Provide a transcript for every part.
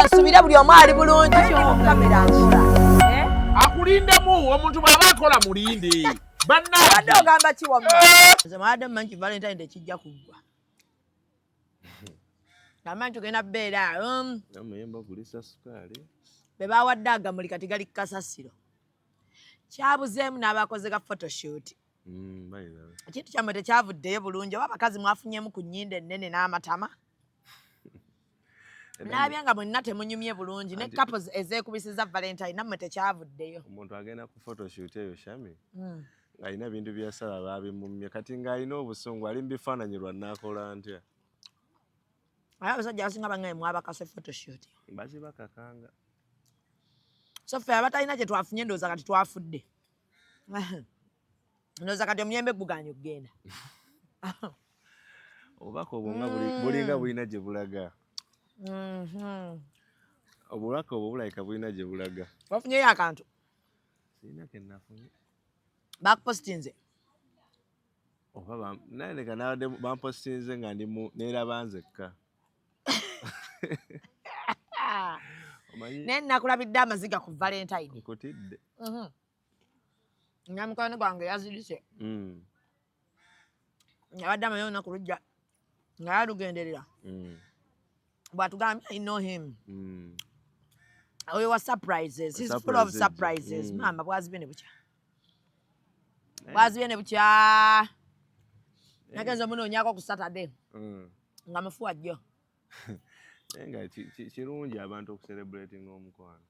Kansubire buli omu ali bulungi kamera nkola. Eh? Akulindemu omuntu bw'aba akola mulinde. Obadde Bannange. ogamba ki wamma? Nze mwadde mmanyi nti Valentine tekijja kuggwa. Gamba nti tugenda kubeera Omuyembe ogulisa sukaali. Be bawadde agamuli kati gali ku kasasiro. Kyabuzeemu n'abakoze ga photoshoot. By the way. Ekintu kyammwe tekyavuddeyo bulungi, oba abakazi mwafunyemu ku nnyindo ennene n'amatama. Naabye nga mwenna temunyumye bulungi ne couples ezeekubisiza Valentine nammwe tekyavuddeyo. Omuntu agenda ku photoshoot eyo, Shami, ng'alina bintu byasala baabimumye, kati ng'alina obusungu, ali mu bifaananyi lwa nnaakola ntya. Naye abasajja abasinga bangaye mwabakase photoshoot. Bakibakakanga. So ffe abatalina kye twafunye, ndowooza kati twafudde. Ndowooza kati omuyembe guganye okugenda. Obubaka obwo nga bulinga bulina gye bulaga. Obubaka obwo bulabika bulina gye bulaga. Wafunyeyo akantu? Sirina ke nafunye. Bakupositinze? Oba naye leka nabadde bampositinze nga ndi mu neeraba nzekka. Omanyi Naye nakulabidde amaziga ku Valentine. Nkutidde. Nyamukwano gwange yazirise. Yabadde amanyi olunaku lujja nga yalugenderera. Bw'atugambye, I know him. Oyo wa surprises. He's full of Surprises. surprises. Maama bwazibye ne bukya. Bwazibye ne bukya. Nagenze omunoonyaako ku Saturday nga mufu wajjo. Naye nga kirungi abantu okucelebratinga omukwano.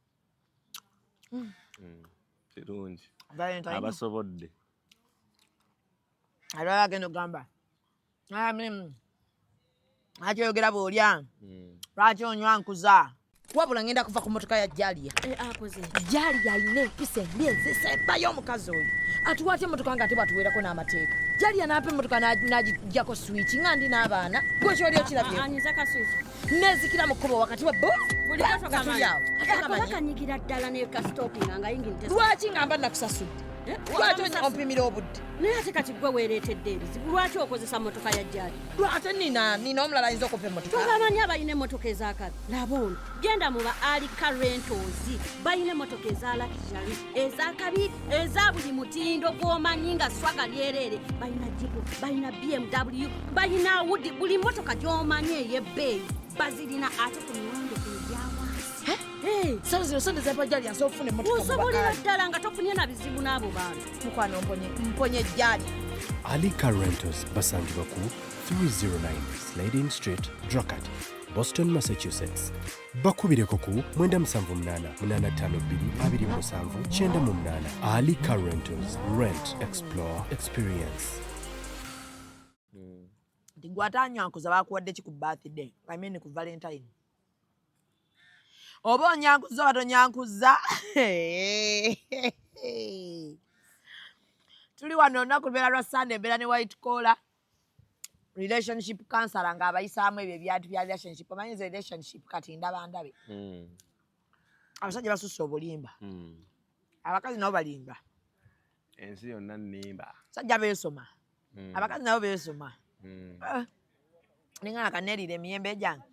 Kirungi. Valentine. Abasobodde. Alwala agenda okugamba. Lwaki oyogera bw'olya? Lwaki onywa nkuza? Wabula ngenda kuva ku motoka ya Jalia. Akoze? Jalia alina empisa embi ezisembayo. Omukazi oyo atuwa atya emotoka nga ate bwatuweerako n'amateeka? Jalia n'ampa emotoka n'agiggyako switch nga ndi n'abaana. Gwe kyoli okirabye? Anyiza kaswitch? Nezikira mu kkubo wakati wa bu Buli nga motoka tuli awo. Ate nga Ako manyi. bakanyigira ddala ne kasitopinga nga yingini tesa. Lwaki nga mba nakusasudde? Lwaki ompimira obudde? Naye ate kati gwe weereetedde ebizibu. Lwaki okozesa motoka ya Jali? Ate nina omulala ayinza okumpa emotoka. Tobamanyi abalina emmotoka ezakabi? Laba ono, genda mu ba Alika Rentals, balina emmotoka eza luxury, ezakabi, eza buli mutindo gw'omanyi nga swaga lyereere. Balina Jeep, balina BMW, balina Audi, buli mmotoka gy'omanyi ey'ebbeeyi bazirina, ate ku miwendo egya wansi. Hey, Sente zino, sente zempa Jali, nsobola okufuna emotoka mu Osobolera Bakaali. ddala nga tofunye na bizibu n'abo bantu. Mukwano, mponye, mponye Jali. Alika Rentals basangibwa ku 309 Sliding Street, Dracut, Boston, Massachusetts. Bakubireko ku 978 852 27 98. Alika Rentals. Rent, explore, experience. Nti gwe atanywankuza, bakuwadde ki ku birthday, I mean ku Valentine? Oba onyankuza oba tonyankuza, tuli wano. Olunaku lubeera lwa Sunday, embeera ne white collar relationship counselor ng'abayisaamu ebyo ebyantu bya relationship. Omanyi nze relationship kati ndaba ndabe. Abasajja basusse obulimba. Abakazi nabo balimba. Ensi yonna nnimba. Sajja beesoma. Abakazi nabo beesoma. Eh, ninga kaneerira emiyembe gyange.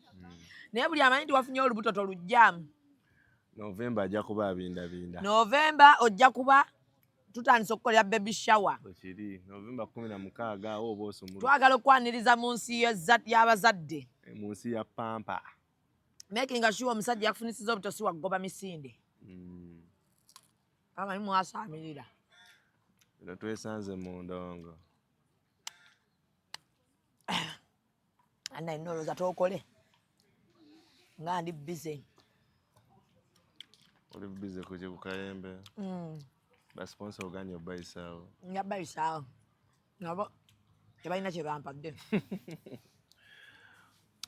Naye buli amanyi nti wafunye olubuto, tolugjamu. Novemba ajja kuba abindabinda. Novemba ojja kuba tutandise okukolera baby shower. Ekiri Novemba 16 awo oba osumulu. Twagala okwaniriza mu nsi y'abazadde. Mu nsi ya pampa. Making sure omusajja yakufunisiza obuto si wakugoba misinde. Amanyi mwasaamirira. Bino twesanze mu ndongo. Annaye nolowooza tookole nga ndi busy. Oli busy kuki? Ku kayembe? Basponsor oganye obayisaawo? Nja bayisaawo, nabo tebalina kye bampadde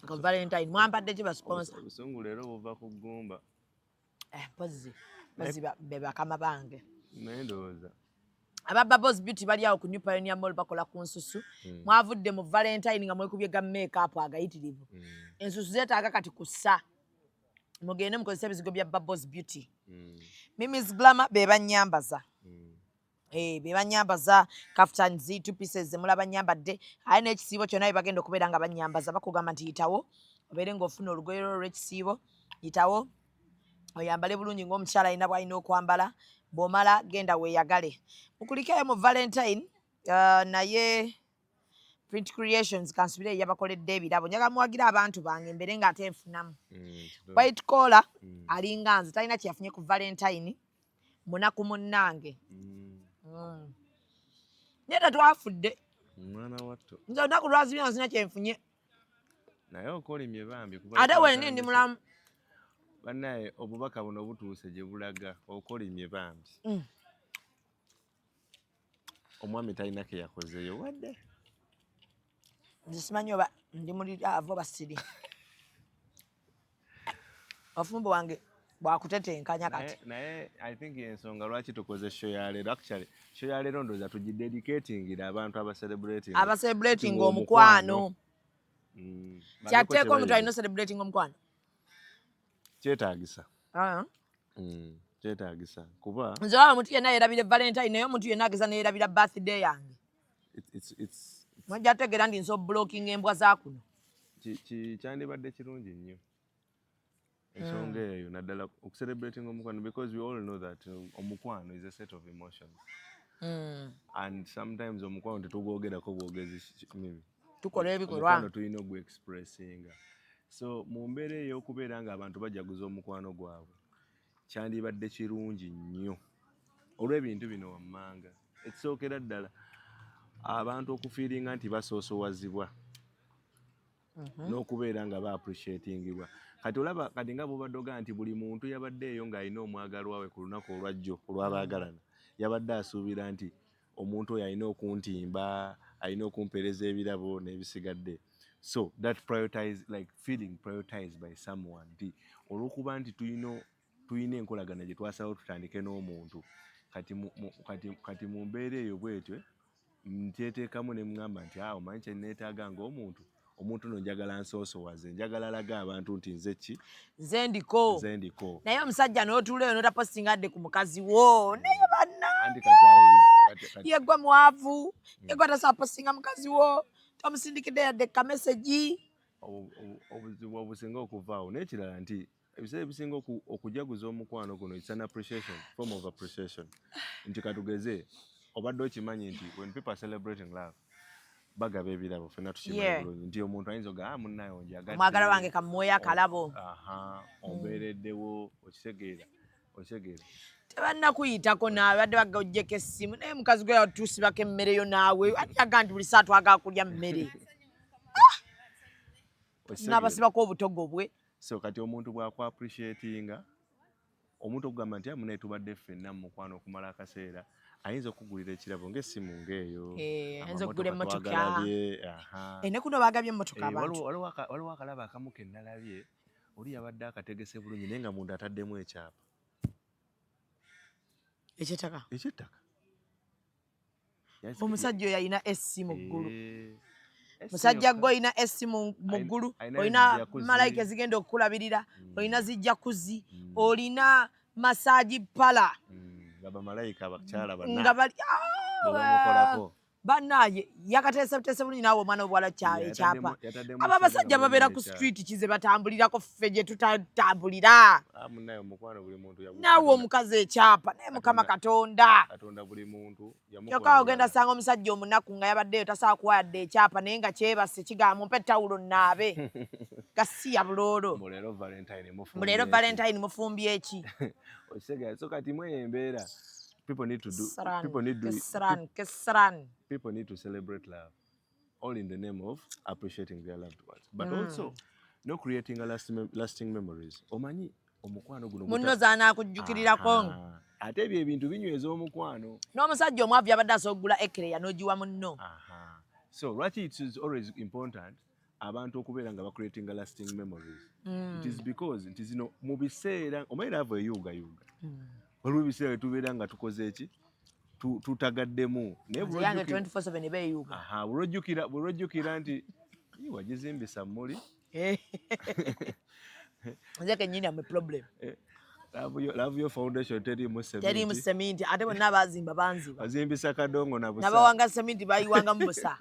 ku Valentine. Mwampadde ki, basponsor? Obusungu leero buva ku ggumba. Eh, mpozi mpozi be bakama bange. Naye ndowooza Aba Bubbles Beauty bali awo ku New Pioneer Mall, bakola ku nsusu. Mwavudde mu Valentine nga mwekubye ga makeup agayitirivu. Ensusu zeetaaga kati kussa. Mugende mukozese ebizigo bya Bubbles Beauty. Mimis Glamour be bannyambaza. Eh, be banyambaza kaftan z two pieces zemulaba nyambadde, aye n'ekisiibo kyonna bye bagenda okubeera nga banyambaza. Bakugamba nti yitawo obeere ng'ofuna olugoye lwo olw'ekisiibo. Yitawo oyambale bulungi ng'omukyala alina bw'alina okwambala. Bw'omala genda weeyagale. Mukulikeeyo mu Valentine, naye Print Creations kansubire yabakoledde ebirabo. Njagala muwagire abantu bange mbere ng'ate nfunamu. White collar alinga nze talina kye yafunye ku Valentine, munaku munnange. Naye tetwafudde. Mwana wattu. Nze olunaku lwazibye nga sina kyenfunye. Naye okolimye bambi kuba Ate wendi ndi mulamu. Bannaye, obubaka buno butuuse gye bulaga, okolimye bambi. Omwami talina ke yakozeeyo wadde. Nze simanyi oba ndi muli ava oba siri. Obufumbo bwange bwakutetenkanya kati. Naye I think ensonga lwaki tukoze show ya leero, actually show ya leero ndowooza tugidedicatingira abantu abacelebrating Abacelebrating omukwano. Kyateeka omuntu alina celebrating omukwano. Kyetaagisa. Ah. Kyetaagisa kuba Nze waba omuntu yenna yeerabira Valentine, naye omuntu yenna ageza neyeerabira birthday yange. Mwajja tegeera ndi nso blocking embwa za kuno. Kyandibadde kirungi nnyo ensonga eyo, naddala okucelebrating omukwano, because we all know that omukwano is a set of emotions and sometimes omukwano tetugwogerako bwogezi mimi. Tukola ebikolwa. Omukwano tulina ogwexpressinga. So mu mbeera ey'okubeera ng'abantu bajaguza omukwano gwabwe, kyandibadde kirungi nnyo olw'ebintu bino wammanga. Ekisookera ddala, abantu okufeelinga nti basoosowazibwa n'okubeera nga ba-appreciatingibwa. Kati olaba kati nga bw'obadde ogaa nti buli muntu yabadde eyo ng'alina omwagalwa we ku lunaku olwajjo olw'abaagalana, yabadde asuubira nti omuntu oyo alina okuntimba, alina okumpeereza ebirabo n'ebisigadde. So that prioritize, like feeling prioritized by someone, nti olw'okuba nti tulina enkolagana gye twasalawo tutandike n'omuntu kati mu mbeera eyo bwetyo nkyeteekamu ne ŋŋamba nti awo omanyi kye neetaaga ng'omuntu, omuntu no njagala nsoosowaze, njagala alaga abantu nti nze ki. Nze ndiko. Nze ndiko. Naye omusajja n'otuula eyo n'otapostinga adde ku mukazi wo, naye banna Anti kati awo kati yeggwe mwavu, yeggwe atasobola postinga mukazi wo, tomusindikidde yadde kamessage. Obuzibu obusinga okuvaawo n'ekirala nti ebiseera ebisinga okujaguza omukwano guno, it's an appreciation, form of appreciation, nti katugeze obadde okimanyi nti when people are celebrating love bagaba ebirabo. Ffenna tukimanyi bulungi nti omuntu ayinza oga, "Ah, munnaye onjagadde, Omwagala wange kamuweeyo akalabo." Aha, ombeereddewo, okitegeera, okitegeera. Tebannakuyitako naawe, badde bagojjeko essimu, naye mukazi gwe yatusibako emmere yo naawe, ani yaga nti buli saa twagala kulya mmere? Okitegeera? N'abasibako obutogo bwe. So kati omuntu bw'aku-appreciatinga, omuntu okugamba nti, "Ah, munnaye tubadde ffenna mu mukwano okumala akaseera," ayinza okukugulira ekirabo ng'essimu ng'eyo. Eh, ayinza okugula amamotoka emmotoka. twagalabye, aha. Eh, ne kuno bagabye emmotoka Eh, abantu. Waliwo akalabo akamu ke nalabye, oli yabadde akategese bulungi, naye nga munda ataddemu ekyapa. Ekyettaka? Ekyettaka. Omusajja oyo alina esi mu ggulu. Eh, Musajja gwe olina esi mu ggulu, alina olina jacuzzi. Malayika ezigenda okukulabirira, olina zi jacuzzi, olina massage parlour. Nga bamalayika abakyala bana Nga bali bebamukolako. Bannaaye yakateeseteese bulungi naawe omwana obuwala ekyapa. Yataddemu Abo abasajja sente babeera ku ekyapa. street kize batambulirako, ffe gye tutatambulira. Ah, munnaye omukwano buli muntu Naawe omukazi ekyapa, naye Mukama Katonda. Katonda buli muntu yamukola Kyokka ogenda bulala. sanga omusajja omunaku nga yabaddeyo tasobola kuwa yadde ekyapa, naye nga kyebase kigamba, "Mumpe tawulo naabe," gasiya buloolo. Mbu leero Valentine mufumbye Mbu leero eki? Valentine mufumbye eki? Okitegeera? So kati mweyo embeera people need to do Kesran, people need to kesran, kesran. People need to celebrate love all in the name of appreciating their loved ones, but also no creating a lasting memories. Omanyi omukwano guno Munno zaanaakujjukirirako. Aha. Ate ebyo ebintu binyweza omukwano. N'omusajja omwavu yabadde asobola okugula ekereya n'ogiwa munno. Aha. So lwaki it is always important abantu okubeera nga bacreatinga lasting memories? It is because nti zino mu biseera, omanyi love eyuugayuuga, waliwo ebiseera wetubeera nga tukoze eki, tutagaddemu, naye Nze yange bw'olwojjukira 24/7 eba eyuuga. Aha, bw'olwojjukira nti, "Ii, wagizimbisa mmuli." Nze kennyini am a problem. Love yo foundation teriimu Teriimu seminti. Seminti, ate bonna bazimba banziba. Wazimbisa kadongo na busa. Nabawanga seminti, bayiwangamu busa.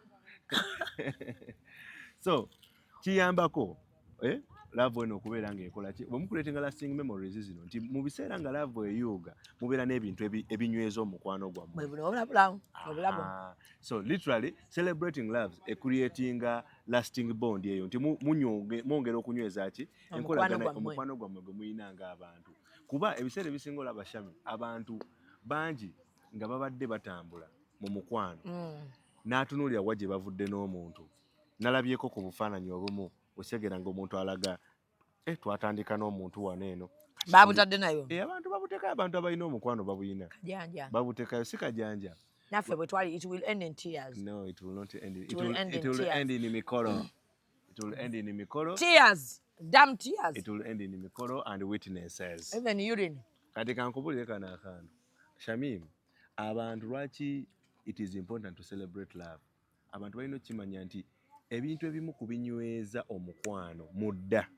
So kiyambako, eh? Love eno okubeera ng'ekola ki, bwe mucreatinga lasting memories zino, nti mu biseera nga love eyuuga, mubeera n'ebintu ebinyweza omukwano gwammwe. Bwe buno obulabulamu obulabo. Ah, so literally celebrating loves ecreatinga lasting bond eyo, nti mwongera okunyweza ki, Omukwano enkolagana, gwammwe. omukwano gwammwe gwe muyina ng'abantu. Kuba ebiseera ebisinga olaba, Shami, abantu bangi nga babadde batambula mu mukwano, n'atunuulira wa gye bavudde n'omuntu. Nalabyeko ku bufaananyi obumu osegera ng'omuntu alaga, eh, twatandika n'omuntu wano eno. Kati Babutadde nayo. Eh, abantu babutekayo, abantu abalina omukwano babuyina. Kajanja. Babutekayo, si kajanja. Naffe bwe twali, it will end in tears. No, it will not end. It It will will, end it in will tears. end in mikolo. It will end in mikolo. Tears, damn tears. It will end in mikolo and witnesses. Even urine. Kati kankubulire kano akantu. Shamim, abantu lwaki it is important to celebrate love? Abantu balina okukimanya nti ebintu ebimu ku binyweza omukwano mudda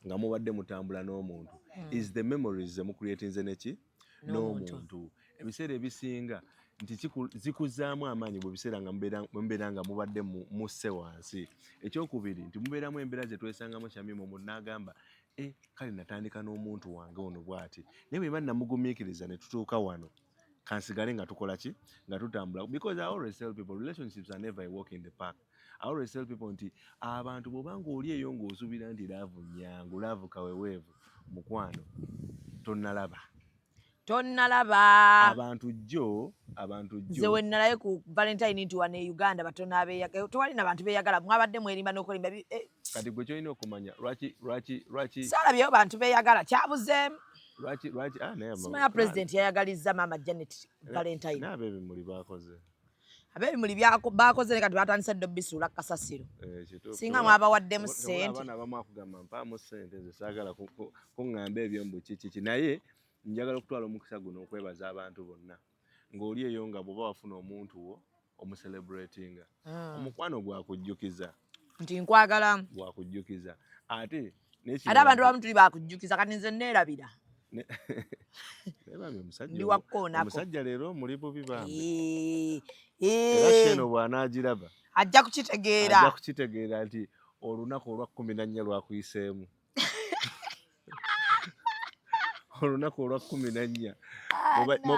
nga mubadde mutambula n'omuntu is the memories zemucreatinze neki N'omuntu. n'omuntu. Ebiseera ebisinga nti zikuzaamu amaanyi bwe biseera nga mubeera nga mubadde musse wansi. Ekyokubiri nti mubeeramu embeera ze twesangamu, Shamimu, omuntu n'agamba, e kale natandika n'omuntu wange ono bw'ati, naye bwe mba namugumiikiriza ne tutuuka wano, kansigale nga tukola ki, nga tutambula. Because I always tell people, relationships are never a walk in the park. I always tell people nti abantu bw'obanga oli eyo ng'osuubira nti love nyangu, love kaweweevu, mukwano, tonnalaba. Tonnalaba. Abantu jjo, abantu Nze jjo we nalaye ku Valentine nti wano e Uganda batono abeeyagala, tewali na bantu beeyagala, mwabadde mwerimba n'okulimba Kati gwe kyolina okumanya, lwaki Saalabyeyo bantu beeyagala, kyabuzeemu. Lwaki ah, naye Simanya president yayagalizza maama Janet Valentine. Naye ab'ebimuli bakoze. Ab'ebimuli bakoze ne kati batandise dda obisuula kasasiro. Eh, kituufu. Singa mwabawaddemu Tewaba ssente. abaana abamu akugamba, mpaamu ssente, nze saagala kuŋŋamba ebyo mbu kiki. Naye njagala okutwala omukisa guno okwebaza abantu bonna ng'oli eyo nga bw'oba wafuna omuntu wo omucelebratinga, omukwano gwakujjukiza Nti nkwagala. Gwakujjukiza ate Ate abantu abamu tuli bakujjukiza, kati nze neerabira. Naye bambi omusajja Ndi wa kkoonako. Omusajja leero muli bubi bambi. Eh, Era eh, sheno bw'anaagiraba ajja kukitegeera. Ajja kukitegeera nti olunaku olwa 14 lwakuyiseemu, olunaku olwa 14.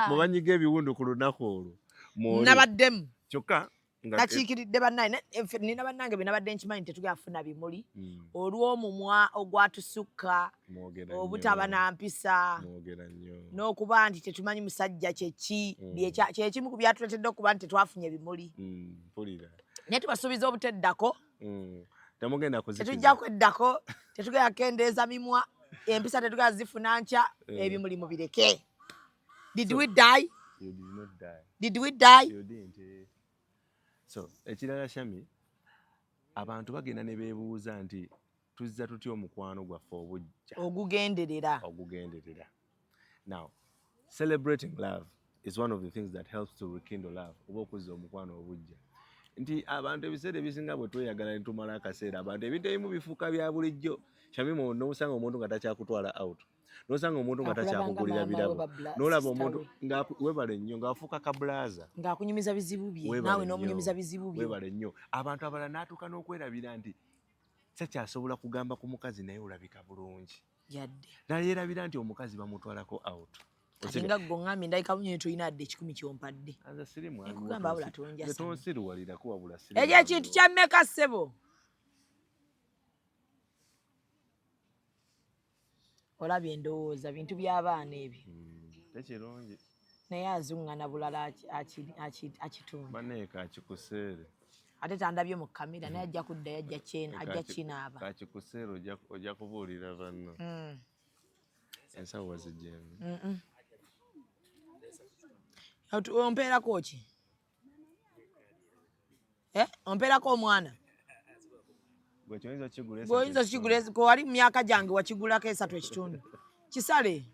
Mubanyiga ebiwundu ku lunaku olwo mwoli. Nabaddemu. Kyokka nga Nakiikiridde bannaye nina bannange be nabadde nkimanyi tetugenda kufuna bimuli olw'omumwa ogwatusukka, Mwogera nnyo. obutaba na mpisa, Mwogera nnyo. n'okuba nti tetumanyi musajja kyeki. Kyekimu ku byatuleetedde okuba nti tetwafunye bimuli. Mpulira. Naye tubasuubiza obuteddako. Temugenda kuzikiza. Tetujja kweddako, tetugenda kukendeeza mimwa, empisa tetugenda zifuna nkya. Eh. Ebimuli mubireke. Did we die? You did not die. Did we die? You didn't, eh. So ekirala, Shami, abantu bagenda ne beebuuza nti tuzza tutya omukwano gwaffe obujja Ogugenderera. Ogugenderera. Now, celebrating love is one of the things that helps to rekindle love oba okuzza omukwano obujja, nti abantu ebiseera ebisinga bwe tweyagala ne tumala akaseera, abantu ebintu ebimu bifuuka bya bulijjo. Shamimu, nosanga omuntu nga takyakutwala out, nosanga omuntu nga Akulabanga takyakugulira maama we birabo, n'olaba omuntu webale nnyo, ng'afuuka kabulaza. Ng'akunyumiza bizibu bye. Weebale Naawe nnyo. n'omunyumiza bizibu bye. Weebale nnyo. Abantu abalala n'atuuka n'okwerabira nti takyasobola kugamba ku mukazi, naye olabika bulungi. Yadde. Nayerabira nti omukazi bamutwalako out. Kati nga gwe oŋŋambye ndabika bunyo, tolina adde 100 kyompadde. Nze siri mwangu. Nkugamba wabula tonjasama. Tonsiruwalirako wabula siri Ekyo ekintu mwangu. kya mmeka, ssebo? Olabye, endowooza bintu by'abaana ebyo. Tekirungi. Naye azuŋŋana bulala akitunda. Bannaye, kakikuseere. Ate tandabye mu kamera, naye ajja kuddayo, ajja kyena, ajja kinaaba. Kakikuseere, ojja kubuulira banno. Ensawo waziggyemu? Ompeerako ki? Eh, ompeerako omwana. Gwe kyoyinza okukigula Gwe oyinza okukigula gwe wali mu myaka gyange wakigulako 3.5 kisale.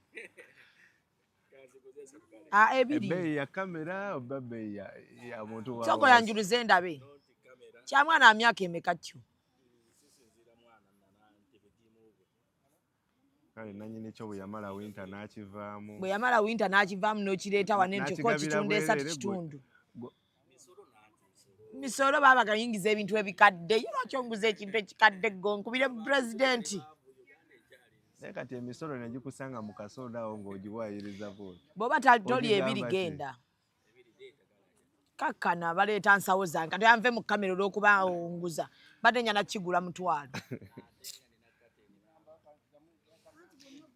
Ah, 2. Ebbeeyi ya kamera oba ebbeeyi ya muntu wa Sooka wansi? oyanjuluze ndabe kya mwana wa myaka emeka kyo. Kale nannyini kyo bwe yamala winter n'akivaamu. Bwe yamala winter n'akivaamu n'okireeta wano nti ko N'akigabira kitunda 3 bwereere. kitundu. Misolo baba gayingiza ebintu ebikadde. Ye lwaki onguza ekintu ekikadde? Ggo nkubire pulezidenti. Naye kati emisolo ne gikusanga mu kasoda awo ng'ogiwaayiriza bw'oti. Bw'oba toli Ogigamba ebiri ki? Genda kakkana, baleeta nsawo zange. Kati anve mu kamera olw'okuba onguza, mbadde nyana kigula 50,000.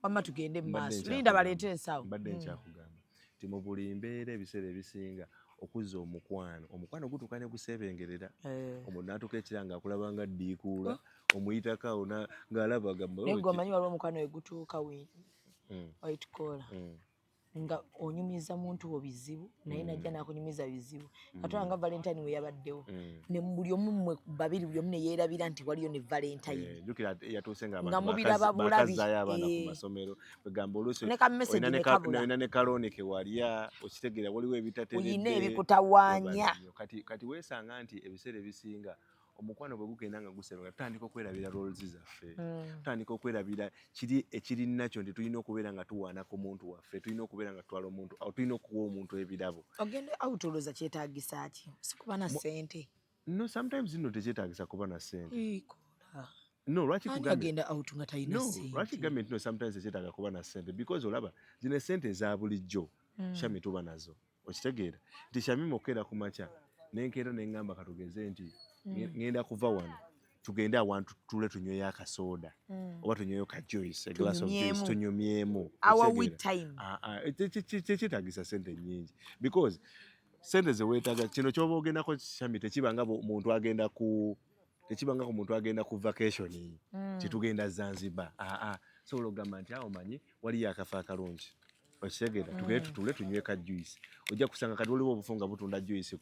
Wamma tugende mu Mbadde maaso. nkyakugamba. Linda baleete ensawo. Mbadde nkyakugamba nti mu buli mbeera, ebiseera ebisinga okuzza omukwano, omukwano gutuuka ne guseebengerera. Omuntu n'atuuka ekira ng'akulaba nga ddiikuula, omuyitako awo ng'alaba gamba, Naye "Oh, gwe omanyi waliwo omukwano we gutuuka white collar nga onyumiza muntu wo bizibu, naye najja n'akunyumiza bizibu. Katwala nga Valentine we yabaddewo, ne buli omu, mmwe babiri, buli omu ne yeerabira nti waliyo ne Valentine. Eh, jjukira ate yatuuse nga Nga abantu mubiraba bulabi. bakazzaayo abaana ku masomero. Kwegamba oluusi Ne ka message olina ne kabula. Olina ne kalooni ke walya, okitegeera, waliwo ebitateredde. Oyina ebikutawaanya. Webale nnyo. Kati weesanga nti ebiseera ebisinga omukwano bwe gugenda nga gusebenga, tutandika okwerabira roles zaffe, tutandika okwerabira kiri ekiri nakyo nti tulina okubeera nga tuwaana ku muntu waffe, tulina okubeera nga tutwala omuntu awo, tulina okuwa omuntu ebirabo. Ogenda out, olowooza kyetaagisa ki? Sikuba na ssente? No, sometimes nno tekyetaagisa kuba na ssente. Ikola. No, lwaki Ani kugambye agenda out nga talina No, ssente? lwaki gambye nti no, sometimes tekyetaaga kuba na ssente? Because olaba zino essente eza bulijjo, Shami, tuba nazo. Okitegeera nti Shami mokeera ku makya nenkeera neŋŋamba katugeze nti ŋŋenda kuva wano tugende awantu tutule tunyweyo akasooda oba tunyweyo ka juice, a glass of juice. Tunyumyemu. Tunyumyemu. Our Okitegeera? we time. Ah, ah, tekyetaagisa sente nnyingi, because sente zeweetaaga kino kyoba ogendako, Shami, tekibanga muntu agenda ku, tekibanga ku muntu agenda ku vacation tetugenda Zanzibar. Aa, sobola okugamba nti awo manyi waliyo akafo akalungi, okitegeera, tugende tutule tunywe ka juice. Ojja kusanga kati waliwo obufo nga butunda juice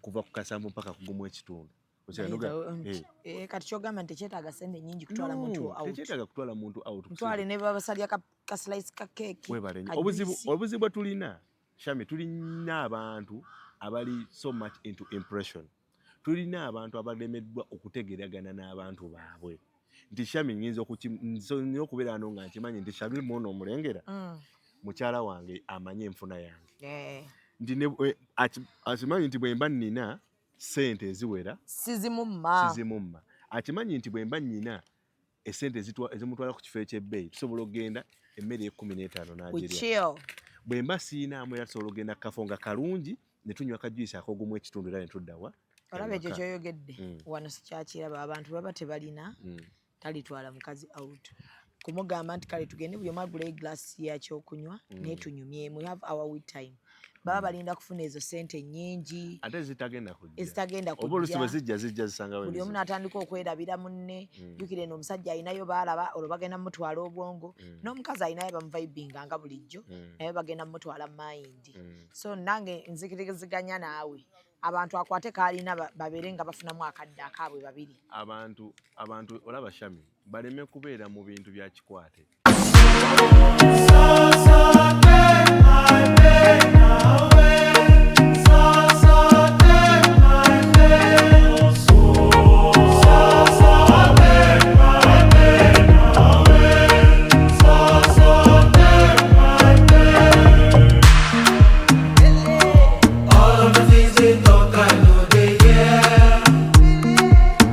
kuva ku 7 mpaka ku 1.5. Okitegeera? Eh, kati kyogamba nti tekyetaaga sente nnyingi kutwala No, muntu out? Tekyetaaga kutwala muntu out. Mutwale ne babasalya ka slice ka keeki. Webale nnyo. Ka juice. Obuzibu bwe tulina, Shami, tulina abantu abali so much into impression. Tulina abantu abalemeddwa okutegeragana n'abantu baabwe. Nti Shami, nyinza nina okubeera wano nga nkimanyi nti Shami muno omulengera, mukyala wange amanyi enfuna yange, nti akimanyi nti bwe mba nnina ssente eziwera Sizimumma. Sizimumma. Akimanyi nti bwe mba nnina essente ezimutwala ku kifo ekyebbeeyi, tusobola okugenda emmere 15 We n'agirya. chill. Bwe mba siinaamu, era tusobola okugenda kafo nga kalungi ne tunywa ka juice ak'ogumu 1.5 era ne tuddawa Olaba ekyo ewaka. kyoyogedde, wano sikyakiraba. Abantu baba tebalina, talitwala mukazi out kumugamba nti kale tugende buli omu agula eglaasi yakyokunywa naye tunyumyemu, we have our we time. Baba balinda kufuna ezo sente nnyingi Ate zitagenda kujja. Ezitagenda Oba oluusi kujja. bwe zijja, zijja zisangawo Buli omu ebizibu. n'atandika okwerabira munne. Jjukira eno omusajja alinayo baalaba, olwo bagenda mutwala obwongo, n'omukazi alinayo bamuvibinga nga bulijjo, naye bagenda mutwala mind. So nange nzikiriziganya naawe, abantu akwate kaalina babeere nga bafunamu akadde akaabwe babiri. Abantu olaba, Shami, baleme kubeera mu bintu bya kikwate. All of the things they talk, I know they hear.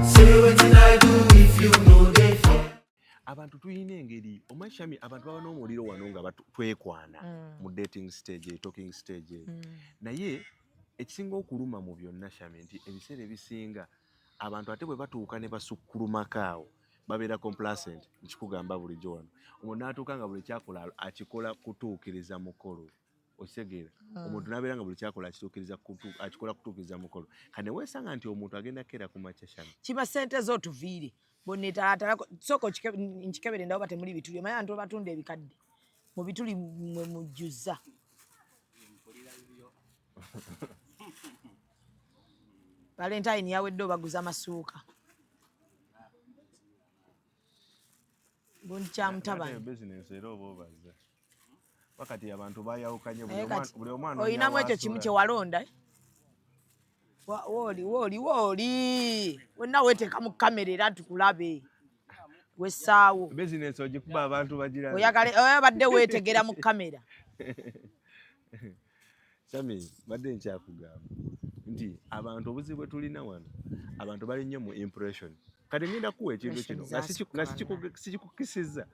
Say wetin I do if you know they fear. Abantu tulina engeri, omanyi Shami, abantu baba n'omuliro wano nga twekwana mu dating stage eyo, talking stage eyo. Naye ekisinga okuluma mu byonna, Shami, nti ebiseera ebisinga abantu ate bwe batuuka ne basukkulumako awo, babeera complacent. Nkikugamba bulijjo wano, omuntu n'atuuka nga buli kyakola akikola kutuukiriza mukolo. Okitegeera? Omuntu n'abeera nga buli kyakola akikola kutuukiriza mukolo. Kane weesanga nti omuntu agenda keera ku makya, Shami, Kiba sente zo tuviire bonetalatala, sooka nkikebere ndawo batemuli bituli. Omanyi abantu batunda ebikadde mu bituli mwe mujjuza. Valentine yawedde, obaguza masuuka gundi kya mutabani. Business era oba obaze wakati abantu bayawukanye, Naye kati buli omwana oyinamu ekyo kimu kyewalonda, eh? Wooli wooli wooli wenna weteeka mu kamera era tukulabe wessaawo. Business ogikuba abantu bagira. Oyagala oyabadde weetegera mu kamera. Sami, badde nkyakugamba nti abantu obuzibu bwe tulina wano, abantu bali nnyo mu impression. Kati ngenda kuwa ekintu kino nga Impression. Sikukisiza.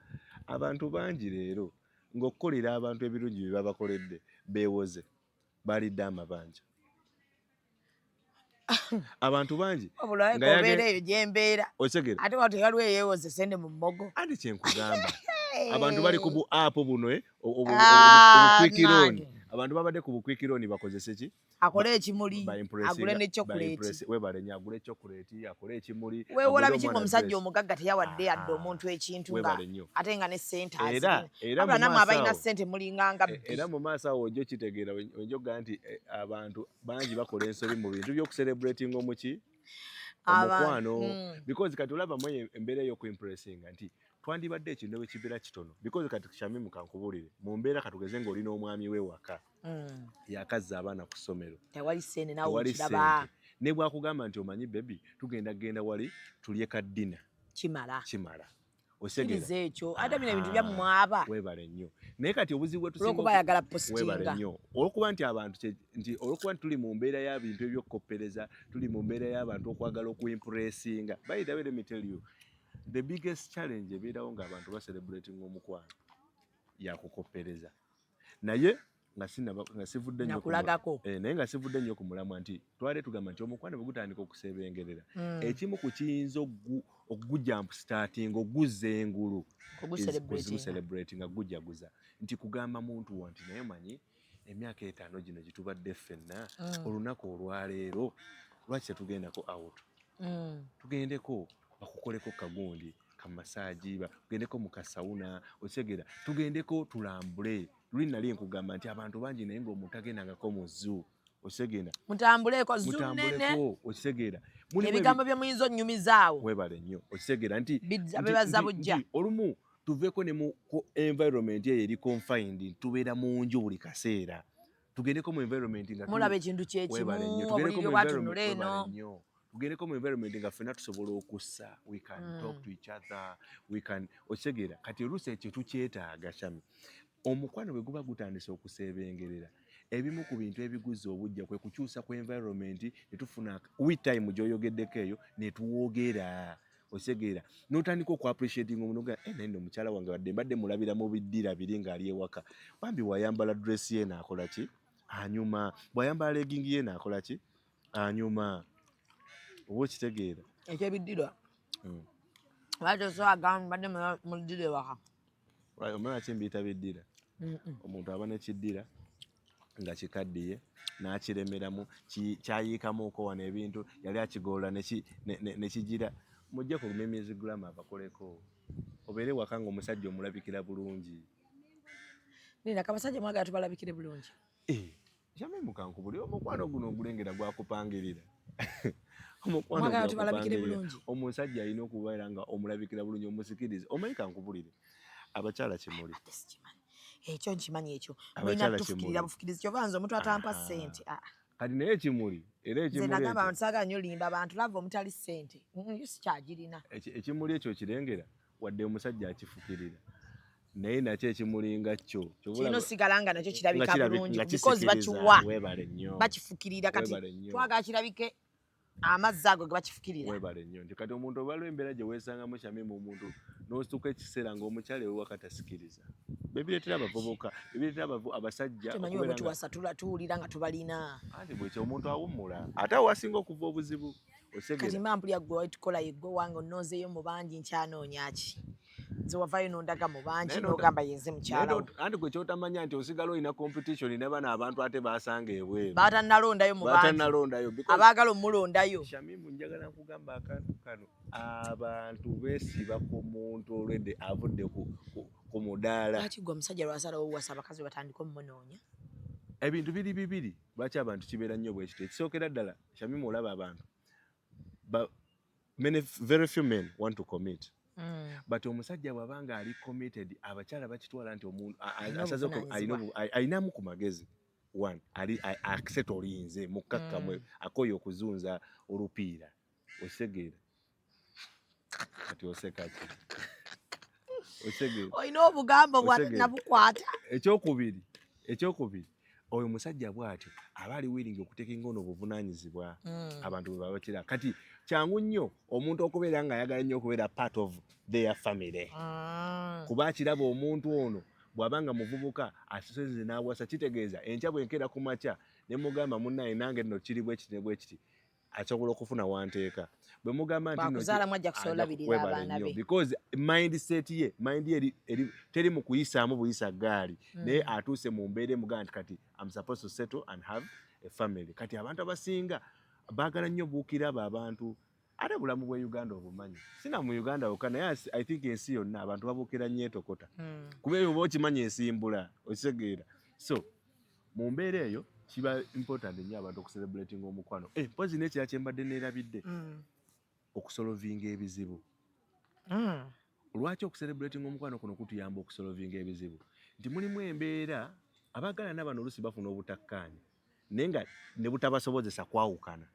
Abantu bangi leero ng'okukolera abantu ebirungi bye babakoledde beewoze, balidde amabanja. Abantu bangi Wabula nga obeera eyo gyembeera. Otegera? Ate watu waliwo eyeewoze sente mu mmogo. Anti kyenkugamba, abantu bali ku bu app buno, Ah, obu quick loan. nange. Abantu babadde ku bu quick loan, bakozese ki? Akole ekimuli, Ba-impressinga- agule ne chocolate. Weebale nnyo, agule chocolate, akole ekimuli, Weewola agule biki omwana ng'omusajja dress. omugagga teyawadde yadde Ah, omuntu ekintu nga weebale nnyo. ate nga ne ssente Era azirina. era Wabula mu nammwe maaso abalina awo ssente mulinganga bbi. Era mu maaso awo ojja okitegeera, ojja okugaa nti abantu bangi bakola ensobi mu bintu by'okucelebratinga omuki omukwano, because kati olaba mu eyo embeera ey'okuimpressinga nti twandibadde ekintu bwe kibeera kitono, because kati Shamimu, kankubuulire, mu mbeera katugeze ng'oli n'omwami we waka, yakazza abaana ku ssomero, Tewali ssente, naawe tewali okiraba. ssente, ne bwakugamba nti omanyi baby, tugenda genda wali tulye ka dinner, Kimala. Kimala, osegeera? Kkiriza ekyo, ate bino ebintu byammwaba. Weebale nnyo. Naye kati obuzibu bwe tusinga Olw'okuba ayagala weebale postinga. nnyo, olwokuba nti abantu nti olwokuba nti tuli mu mbeera y'ebintu ebyokukoppereza, tuli mu mbeera y'abantu okwagala okuimpressinga. By the way, let me tell you, the biggest challenge ebeerawo ng'abantu bacelebrating omukwano yakukoppereza, naye nga nga sivudde nnyo Nakulagako. Naye nga sivudde nnyo ku mulamwa, nti twali tugamba nti omukwano bwe gutandika okusebengerera, ekimu ku kiyinza okugujumpstartinga, oguzza engulu, Ogucelebratinga. celebratinga, gujaguza, nti kugamba muntu wo nti naye manyi emyaka 5 gino gitubadde ffenna, olunaku olwaleero lwaki tetugendako out? Tugendeko bakukoleko kagundi ka massage, tugendeko mu ka sauna, otegeera, tugendeko tulambule. Luli nali nkugamba nti abantu bangi naye ng'omuntu agendangako mu zoo, otegeera? Mutambuleko zoo nene. Mutambuleko, okitegeera? Mulimu Ebigambo bye muyinza onnyumizaawo. Weebale nnyo, okitegeera nti Bebaza bujja. nti olumu tuveeko ne mu environment eyo eri confined, tubeera mu nju buli kaseera. Tugendeko mu environment nga Mulaba ekintu kyekimu, Weebale nnyo. Tugendeko obuliri mu bwatunula environment- eno. weebale nnyo. Tugendeko mu environment nga ffenna tusobola okussa, we can talk to each other, we can, okitegeera? Kati oluusi ekyo tukyetaaga, Shami. Omukwano bwe guba gutandise okuseebengerera, ebimu ku bintu ebiguzza obujja kwe kukyusa ku environment, ne tufuna we time gy'oyogeddeko eyo, ne twogera, okitegeera, n'otandika okuappreciating omuntu, ga naye nno omukyala wange wadde mbadde mulabira mu biddira biri ng'ali ewaka, bambi wayambala dress ye naakola ki, anyuma, bw'ayambala legging ye naakola ki, anyuma, oba okitegeera? Ekyebiddira. Lwaki osobola gamba mbadde muddira ewaka? Right, omala kimbiyita biddira. Omuntu aba nekiddira nga kikaddiye n'akiremeramu, kyayiikamuuko wano ebintu, yali akigolola ne kigira. Mujje ku Mimi's Glamour abakoleko, obeere waka ng'omusajja omulabikira bulungi. Nina kabasajja mwagala tubalabikire bulungi. Eh, Shamimu, kankubuli, omukwano guno ogulengera gwakupangirira. Omukwano Mwagala tubalabikire gwakupangirira. bulungi. Omusajja alina okubeera nga omulabikira bulungi, omusikiriza. Omanyi, kankubulire, abakyala kimuli Ate sikimanyi. Ekyo nkimanyi ekyo. Abakyala Mulina tufukirira kimuli. bufukirizi, kyova nze omuntu atampa Aha. ssente. Ah, Kati naye ekimuli era nze ekimuli nagamba ekyo abantu saagala nnyo limba abantu lava omutali ssente. Yo sikyagirina. Ekimuli ekyo kirengera wadde omusajja akifukirira, naye nakyo ekimulinga kyo ky'oba Kirina olaba- osigala nga nakyo nga kirabika bulungi nga because kisikiriza. bakiwa, Weebale nnyo. bakifukirira. Kati Weebale nnyo. twagala kirabike amazzi ago ge bakifukirira. Weebale nnyo, nti kati omuntu obalwa embeera gye weesangamu, Shamimu, omuntu n'osituka ekiseera ng'omukyala ewaka tasikiriza, bebireetera abavubuka, bebireetera abasajja Temanyi okubeera bwe tuwasa tuwulira nga tubalina. Anti bwekyo omuntu awummula, ate awo wasinga okuva obuzibu, Kati otegeera? mba mpulira gwe waitukola yeggwe wange, onnonzeeyo mu bangi, nkyanoonya ki? Nze wavayo n'ondaga mu bangi Naye n'ogamba yenze mukyala wo. Anti gwe kyotamanya nti osigala olina competition ne bano abantu ate basanga ebweru. Baatannalondayo mu bangi. Batannalondayo because Abaagala omulondayo. Shamimu, njagala nkugamba akantu kano, abantu beesiba ku muntu olwedde avudde ku mudaala. Lwaki gwe omusajja lwasalawo owasa abakazi batandika omumunoonya? Ebintu biri bibiri lwaki abantu kibeera nnyo bwe kityo. Ekisookera ddala, Shamimu, olaba abantu many, very few men want to commit, but omusajja bw'aba nga ali committed, abakyala bakitwala nti omuntu Alina asazeeko obuvunaanyizibwa. Alinamu ku magezi. One, ali accept olinze mukkakkamu, akooye okuzunza olupiira, okitegeera? Kati oseka ki? Okitegeera? Olina obugambo bwa Otegeera. nabukwata. Ekyokubiri, oyo musajja bw'atyo aba ali willing okutekinga ono obuvunaanyizibwa. Abantu bwe babakira kati Kyangu nnyo omuntu okubeera ng'ayagala nnyo okubeera part of their family, kuba akiraba omuntu ono bw'aba nga muvubuka asosenze n'awasa, kitegeeza enkya bwenkeera ku makya ne mugamba, "Munnaye, nange nno kiri bwe kiti ne bwe kiti," asobola okufuna wanteeka. Bwe mugamba nti nno Bw'akuzaalamu ajja kusobola ajja olabirira kukwebala abaana nnyo. be. Because mindset ye, mind ye teri mu kuyisaamu buyisa ggaali, naye atuuse mu mbeera emugamba nti kati I'm supposed to settle and have a family. Kati abantu abasinga baagala nnyo buukira abo abantu, ate bulamu bwe Uganda obumanyi, sina mu Uganda wokka, naye I think ensi yonna abantu babuukira nnyo etokota, kuba ebyo oba okimanyi ensimbula okitegeera. So mu mbeera eyo kiba important nnyo abantu okucelebratinga omukwano. Mpozi n'ekirala kye mbadde neerabidde, okusolovinga ebizibu. Lwaki okucelebratinga omukwano kuno kutuyamba okusolovinga ebizibu? Nti mulimu embeera abaagalana bano oluusi bafuna obutakkaanya, naye nga ne butabasobozesa kwawukana.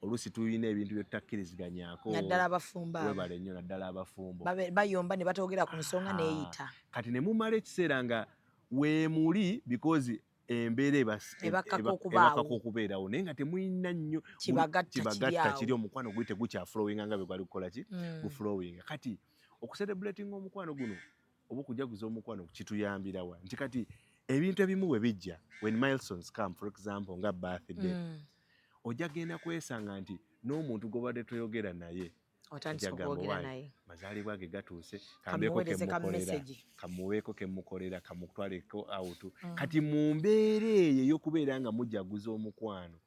Oluusi tulina ebintu bye tutakkiriziganyako. Naddala abafumbo abo. Webale nnyo, naddala abafumbo. Bayomba ne batoogera ku nsonga neeyita. Kati ne mumala ekiseera nga weemuli because embeera Ebakkako okubaawo. Ebakkako okubeerawo, naye nga temulina nnyo Kibagatta kiri kibagatta awo. Kiri omukwano guli tegukyaflowinga nga bwe gwali kukola ki, guflowinga. Kati okucelebratinga omukwano guno oba okujaguza omukwano kituyambirawa? Nti kati ebintu ebimu bwe bijja, when milestones come, for example nga birthday, ojja genda kwesanga nti n'omuntu gw'obadde toyogera naye Otandise ojja gamba, okwogera "Why, naye. Mazaalibwa ge gatuuse, kambeeko Kamuweereze ka kemukolera, message." Kamuweeko kemukolera, kamutwaleko out." Kati mu mbeera eyo ey'okubeera nga mujaguza omukwano,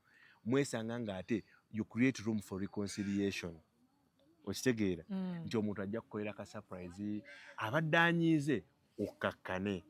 mwesanga ng'ate you create room for reconciliation. Okitegeera nti omuntu ajja kukolera ka surprise, abadde anyiize, okkakkane.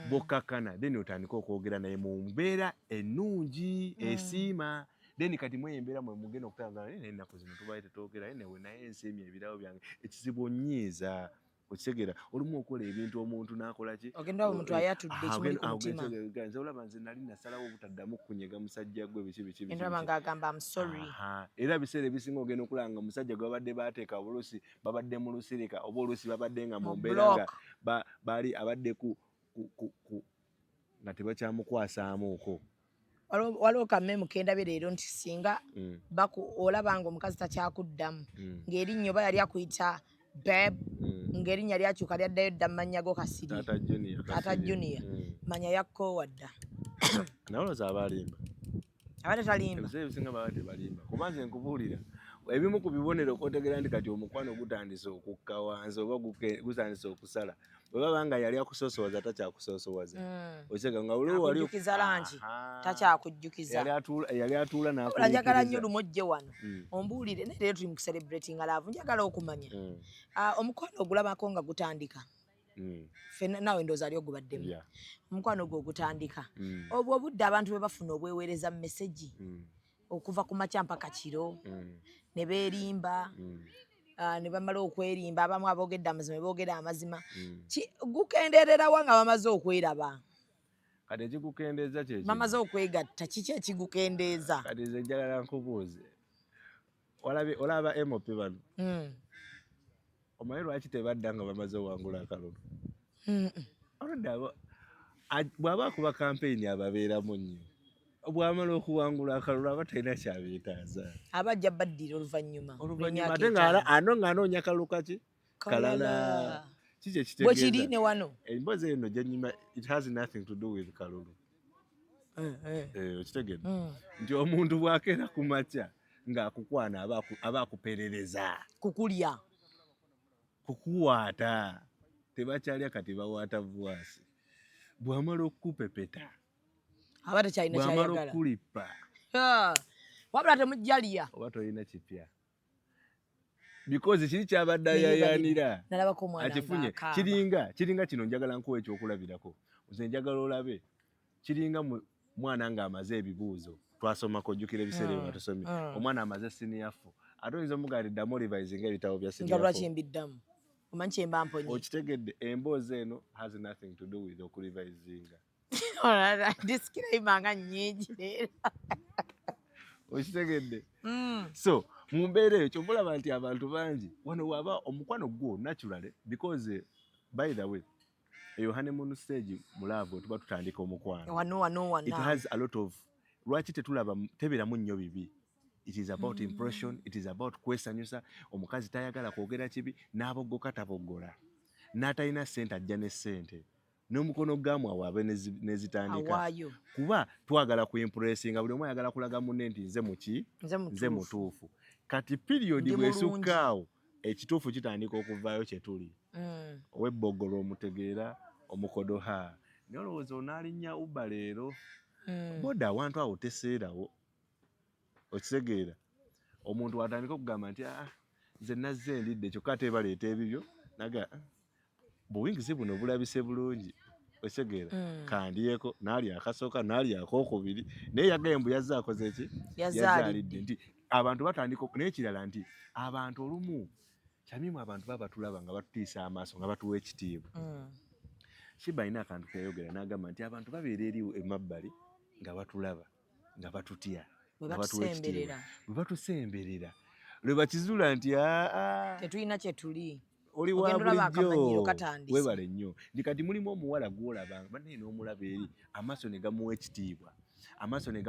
Bw'okkakkana, then otandike okwogera naye mu mbeera ennungi esiima. Then kati mweyo embeera mwe mugenda okutandika, "Naye ennaku zino tubaye tetwogera, naye newe naye nsiimye ebirabo byange, ekizibu onnyiiza." Okitegeera, olumu okola ebintu omuntu n'akola ki? Ogenda olaba omuntu ayatudde ekimuli ku mutima. Nze olaba nze nali nasalawo obutaddamu kunyega musajja gwe, biki biki biki. Ogenda olaba Biki. ng'agamba, "I'm sorry." Aha. Era biseera ebisinga ogenda okulaba nga omusajja gwe babadde bateeka oluusi babadde mu lusirika, oba oluusi babadde nga mu Mu mbeera nga block. Baali abadde ku nga tebakyamukwasaamuuko. Waliwo kamemu kendabye leero nti singa olaba nga omukazi takyakuddamu, ng'erinnya oba yali akuyita babe, ng'erinnya lyakyuka lyaddayo dda mu mannya go Kasiri, Taata Junior, Taata Kasiri. Junior, manya yakkoowa dda. Naye olowooza aba alimba? Abadde talimba. Ebiseera ebisinga baba tebalimba, kuba nze nkubuulira ebimu ku bibonero kwotegera nti kati omukwano gutandise okukka wansi oba gutandise okusala, bwe baba nga yali akusoosowaza takyakusoosowaza. Okitegeera nga waliwo wali Akujjukiza langi, Aha. takyakujjukiza. Yali atuula Wabula njagala nnyo n'akuyiikiriza. Lumu ojje wano ombuulire, naye leero tuli mu kucelebratinga love, njagala okumanya omukwano ogulabako nga gutandika. Ffenna naawe ndowooza ali ogubaddemu. Omukwano gwe ogutandika, obwo obudde abantu bwe bafuna obweweereza message okuva ku makya mpaka kiro, ne beerimba, ne bamala okwerimba, abamu aboogedde amazima ne boogera amazima. Gukendeererawa nga bamaze okweraba? Kati ekigukendeeza kye kino. Bamaze okwegatta, kiki ekigukendeeza? Kati nze njagala nkubuuze, olaba MOP bano, omanyi lwaki tebadda nga bamaze owangula akalulu? Oludda bw'aba akuba kampeyini ababeeramu nnyo, bw'amala okuwangula akalulu aba talina kyabeetaaza. Aba ajja baddira oluvannyuma Oluvannyuma lw'emyaka ate nga 5. Ano ng'anoonya kalulu kaki kalala. Kalala. Kiki Bwe kiri ekitegeeza ne wano. Emboozi eno gyenyuma, it has nothing to do with kalulu. Okitegedde nti omuntu bw'akeera ku makya ng'akukwana aba akuperereza kukulya, kukuwaata. Tebakyalya kati, bawaata buwaasi. Bw'amala okukupepeta, aba tekyalina bw'amala kyayagala. okukulippa, Ha, wabula temujjalya. Oba tolina kipya, because kiri kyabadde ayayaanira Nalabako omwana akifunye. ng'akaaba. Kiringa kino, njagala nkuwa ekyokulabirako. Nze njagala olabe, kiringa mwana ng'amaze ebibuuzo. Twasomako, ojjukira ebiseera ebyo nga tusomye, omwana amaze senior four, ate oyinza omugamba ddamu orivisinga ebitabo bya Nga senior lwaki four. Mbiddamu, omanyi kyemba mponye. Okitegedde, emboozi eno has nothing to do with okurevisinga. Disclaimer nga nnyingi leero. Okitegedde? So mu mbeera eyo kyova olaba nti abantu bangi wano waba omukwano gwo naturally, because by the way, eyo honeymoon stage mu love, tuba tutandika omukwano, wano wano it wano has a lot of, lwaki tetulaba, tebeeramu nnyo bibi. It is about impression, it is about kwesanyusa. Omukazi tayagala kwogera kibi, n'aboggoka taboggola, n'atalina ssente ajja ne ssente n'omukono gamu awo abe nezitandika. Awaayo. Kuba twagala ku impressinga, buli omu ayagala kulaga munne nti nze muki, nze nze mutuufu. Mutuufu. Kati period Ndi bwesukka awo, ekituufu kitandika okuvaayo kye tuli. Ow'ebboggolo omutegeera, omukodo ha, naye olowooza onaalinnya Uber leero? Boda awantu awo teseerawo, okitegeera? Omuntu watandika okugamba nti, "Ah, nze nazze ndidde," kyokka ate baleeta ebibyo naga, "Ah, buwingizi buno bulabise bulungi," okitegeera? Kandyeko. N'alya akasooka, n'alya akookubiri, naye yagaye mbu yazze akoze ki? Yazze. Yazaalidde. Nti abantu batandika n'ekirala nti abantu olumu, Kyamimu, abantu baba batulaba nga batutiisa amaaso, nga batuwa ekitiibwa. Shiba alina akantu keyayogera n'agamba nti abantu babeera eri emabbali nga batulaba nga batutya, bwe nga batuwa ekitiibwa. Batusemberera. Bwe batusemberera lwe bakizuula nti aa, tetulina kye tuli. Oli wa Ogenda olaba akamanyiiro bulijjo. katandise. Webale nnyo. Nti kati mulimu omuwala gwolaba bannaye n'omulaba eri amaaso ne gamuwa ekitiibwa, amaaso ne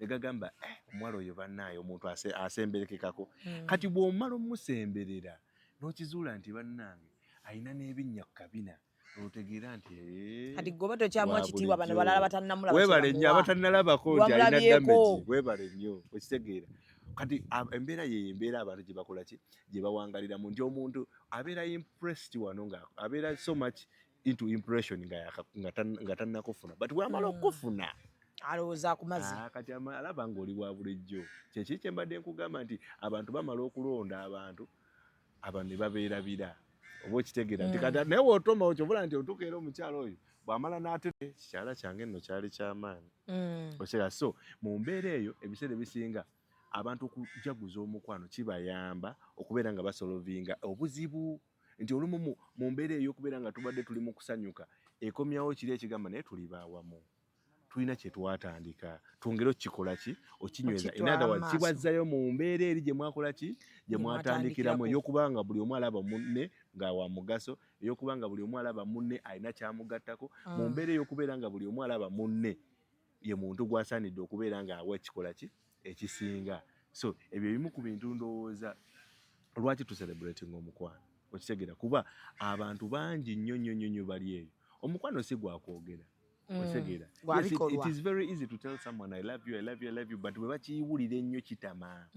gagamba, "Eh, omuwala oyo bannaaye omuntu asemberekekako." Kati bw'omala omusemberera n'okizuula nti bannange alina n'ebinnya ku kabina, otegeera nti, "Eh, Kati gwe oba tokyamuwa wa kitiibwa, bano bulijjo." balala batannamulaba Weebale nnyo. kyebamuwa. Abatannalabako nti alina Wamulabyeko. damage. Weebale nnyo, okitegeera? Kati embeera yeyo, embeera abantu gye bakola ki, gye bawangaliramu, nti omuntu abeera impressed wano nga abeera so much into impression nga tannakufuna, but bw'amala okufuna, alowooza akumaze. Ah, kati alaba ng'oli wa bulijjo. Kyekiri kye mbadde nkugamba nti abantu bamala okulonda abantu, abantu ne babeerabira, oba okitegeera? Nti kati naye wootoma okyobula nti otuuka era omukyalo oyo bw'amala n'ate kikyala kyange nno kyali kyamaanyi. Okitegeera? So mu mbeera eyo, ebiseera ebisinga abantu okujaguza omukwano kibayamba okubeera nga basolvinga obuzibu, nti olumu mu mbeera ey'okubeera nga tubadde tuli mu kusanyuka, ekomyawo kiri ekigamba naye tuli baawamu, tulina kye twatandika, twongere okukikola ki, okinyweza. In Okitwala other words, mu maaso. Kibazzayo mu mbeera eri gye mwakola ki, gye Gye mwatandikiramu, mwatandikirako. ey'okuba nga buli omu alaba munne nga wa mugaso, ey'okuba nga buli omu alaba munne alina kyamugattako, mu mbeera ey'okubeera nga buli omu alaba munne ye muntu gw'asaanidde okubeera ng'awa ekikola ki ekisinga. So ebyo ebimu ku bintu ndowooza lwaki tucelebrating omukwano, okitegeera? Kuba abantu bangi nnyo nnyo nnyo nnyo bali eyo, omukwano si gwakwogera, okitegeera? Gwa Yes, bikolwa. it is very easy to tell someone, "I love you, I love you, I love you," but bwe bakiwulira ennyo kitama.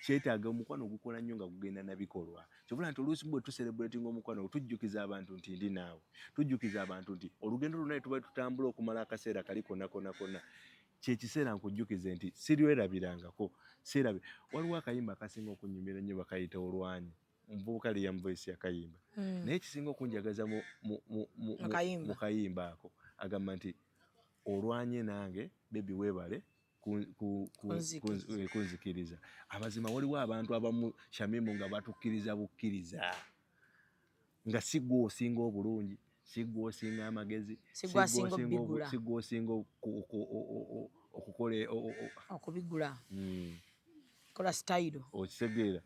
Kyetaaga omukwano gukola nnyo nga gugenda na bikolwa. Kyobula nti oluusi bwe tucelebrating omukwano, tujjukiza abantu nti ndi naawe, tujjukiza abantu nti olugendo lwonna tuba tutambula okumala akaseera kali konna konna konna, kyekiseera nkujjukize nti sirwerabirangako, sirabi. Waliwo akayimba akasinga okunyumira ennyo, bakayita Olwanyi, omuvubuka Liam Voice yakayimba. Naye ekisinga okunjagaza Mu kayimba. mu kayimba ako, agamba nti, "Olwanye nange baby, weebale Kunzikiriza. kunzikiriza." Amazima, waliwo abantu abamu, Shamimu, nga batukkiriza bukkiriza, nga si gwe osinga obulungi, si gwe osinga amagezi, Si gwe asinga obbigula. si gwe osinga okukola okubigula, kola sitayiro. Okitegeera?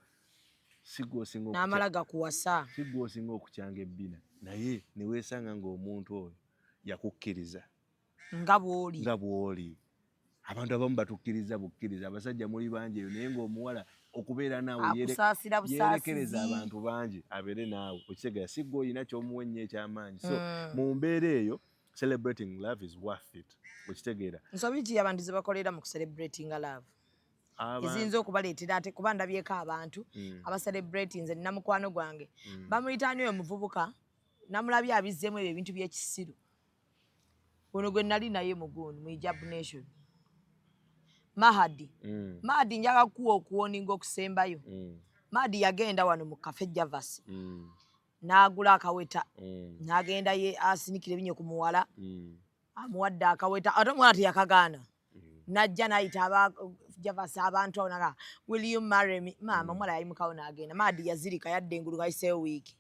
Si gwe osinga n'amala gakuwasa. Si gwe osinga okukyanga ebbina, naye ne weesanga ng'omuntu oyo yakukkiriza nga bw'oli. Nga bw'oli. Abantu abamu batukkiriza bukkiriza. Abasajja muli bangi eyo, naye ng'omuwala okubeera naawe akusaasira yerekereza busaasizi. Abantu bangi abeere naawe, okitegeera? Si gwe oyina ky'omuwa ennyo ekyamaanyi. So Mm. mu mbeera eyo, celebrating love is worth it, okitegeera? Nsobi ki abantu ze bakolera mu kucelebratinga love eziyinza okubaleetera ate? Kuba ndabyeko abantu abacelebrate. Nze nina mukwano gwange, bamuyita ani oyo muvubuka, namulabye abizzeemu ebyo ebintu by'ekisiru. Ono gwe nali naye mugundi mu Hijab Nation, Mahadi. Mahadi, njaga kuwa okuwarninga okusembayo. Mahadi yagenda wano mu Cafe Javas n'agula akaweta, n'agenda ye asinikira ebinyo ku muwala. Amuwadde akaweta, ate omuwala teyakagaana. Najja n'ayita aba Javas, abantu awo, naga, "Will you marry me?" Maama, omuwala yayimukawo n'agenda. Mahadi yazirika, yadda engulu ngayiseewo wiiki,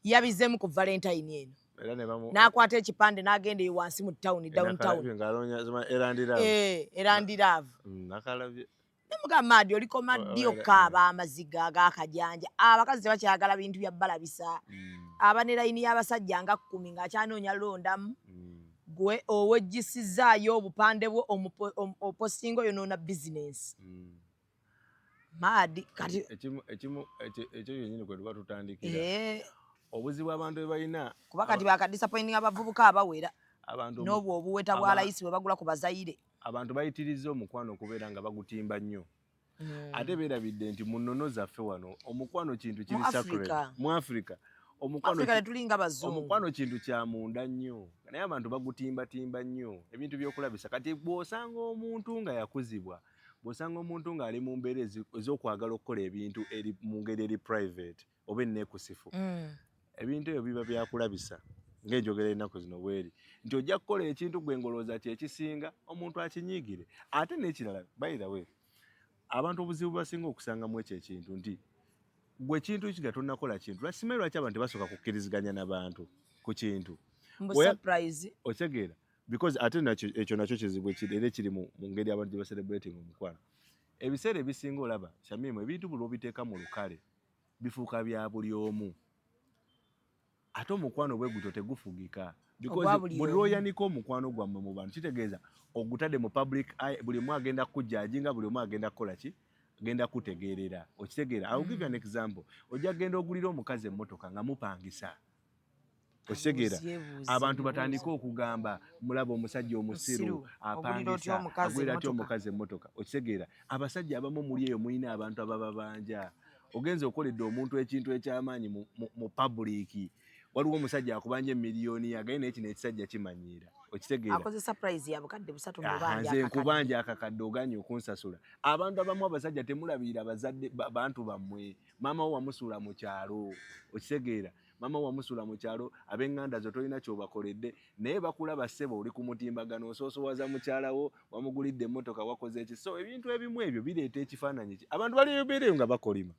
yabizeemu ku Valentine eno. Era ne bamu N'akwata ekipande n'agenda eyo wansi mu tawuni, downtown. Ng'anoonya zima erandira. Eh, erandiravu. Nakalabye. Nemugamba, "Maadi, olikoma ddi okukaaba amaziga ag'akajanja? Abakazi tebakyayagala bintu bya balabisa." Aba ne layini y'abasajja nga 10 ng'akyanoonya londamu. Gwe owejjisizaayo obupande bwo, opostinga oyonoona bizinensi. Maadi kati Ekimu ekyo kyennyini kwe tuba tutandikira. Eh, Obuzibu abantu bwe balina kuba kati bakadisappointing abavubuka abawera abantu n'obwo obuweta bwa layisi bwe bagula ku bazayire. Abantu bayitirizza omukwano okubeera nga bagutimba nnyo. Ate beerabidde nti mu nnono zaffe wano omukwano kintu kiri Mu sacred. Africa. Mu Africa. Omukwano Africa tetulinga bazungu. Omukwano kintu kya munda nnyo, naye abantu bagutimbatimba nnyo ebintu by'okulabisa. Kati bw'osanga omuntu nga yakuzibwa, bw'osanga omuntu ng'ali mu mbeera ez'okwagala okukola ebintu eri mu ngeri eri private oba enneekusifu, ebintu ebyo biba byakulabisa ng'enjogera ennaku zino bweri nti ojja kukola ekintu gwe ng'olowooza kyekisinga, omuntu akinyiigire. Ate n'ekirala, by the way, abantu obuzibu basinga okusangamu ekyo ekintu nti gwe kintu kiga tonnakola kintu, simanyi lwaki abantu tebasooka kukkiriziganya n'abantu ku kintu. Mbu surprise. Otegeera? Because ate nakyo ekyo nakyo kizibu ekiri era ekiri mu ngeri abantu gye bacelebrating omukwano. Ebiseera ebisinga olaba, Shamimu, ebintu buli lw'obiteeka mu lukale bifuuka bya buli omu, ate omukwano bwe gutyo tegufugika because Ogwa buli buli omu. lw'oyanika omukwano gwammwe mu bantu, kitegeeza ogutadde mu public eye, buli omu agenda kujudginga, buli omu agenda kukola ki, agenda kutegeerera. Okitegeera? I will give you an example. Ojja kugenda ogulira omukazi emmotoka nga mupangisa, okitegeera? Abuuze, Abantu ebuuze. batandike okugamba, mulaba omusajja omusiru, Musiru, ogulira otya apangisa, omukazi agulira atya emmotoka? Omukazi emmotoka? Okitegeera? Abasajja abamu muli eyo mulina abantu abababanja. Ogenza okoledde omuntu ekintu ekyamaanyi mu public, waliwo omusajja akubanja emiliyoni yagaye, naye kino ekisajja kimanyiira. Okitegeera? Akoze surprise ya 300,000 Aha, mubanja nze akakadde. Nkubanja akakadde, oganye okunsasula. Abantu abamu abasajja temulabirira bazadde bantu bammwe. Maama wo wamusuula mu kyalo, okitegeera? Maama wo wamusuula mu kyalo, ab'eŋŋanda zo tolina kyobakoledde, naye bakulaba ssebo oli ku mutimbagano osoosowaza mukyala wo, wamugulidde emmotoka, wakoze eki. So ebintu ebimu ebyo bireeta ekifaananyi ki abantu bali beereyo nga bakolima.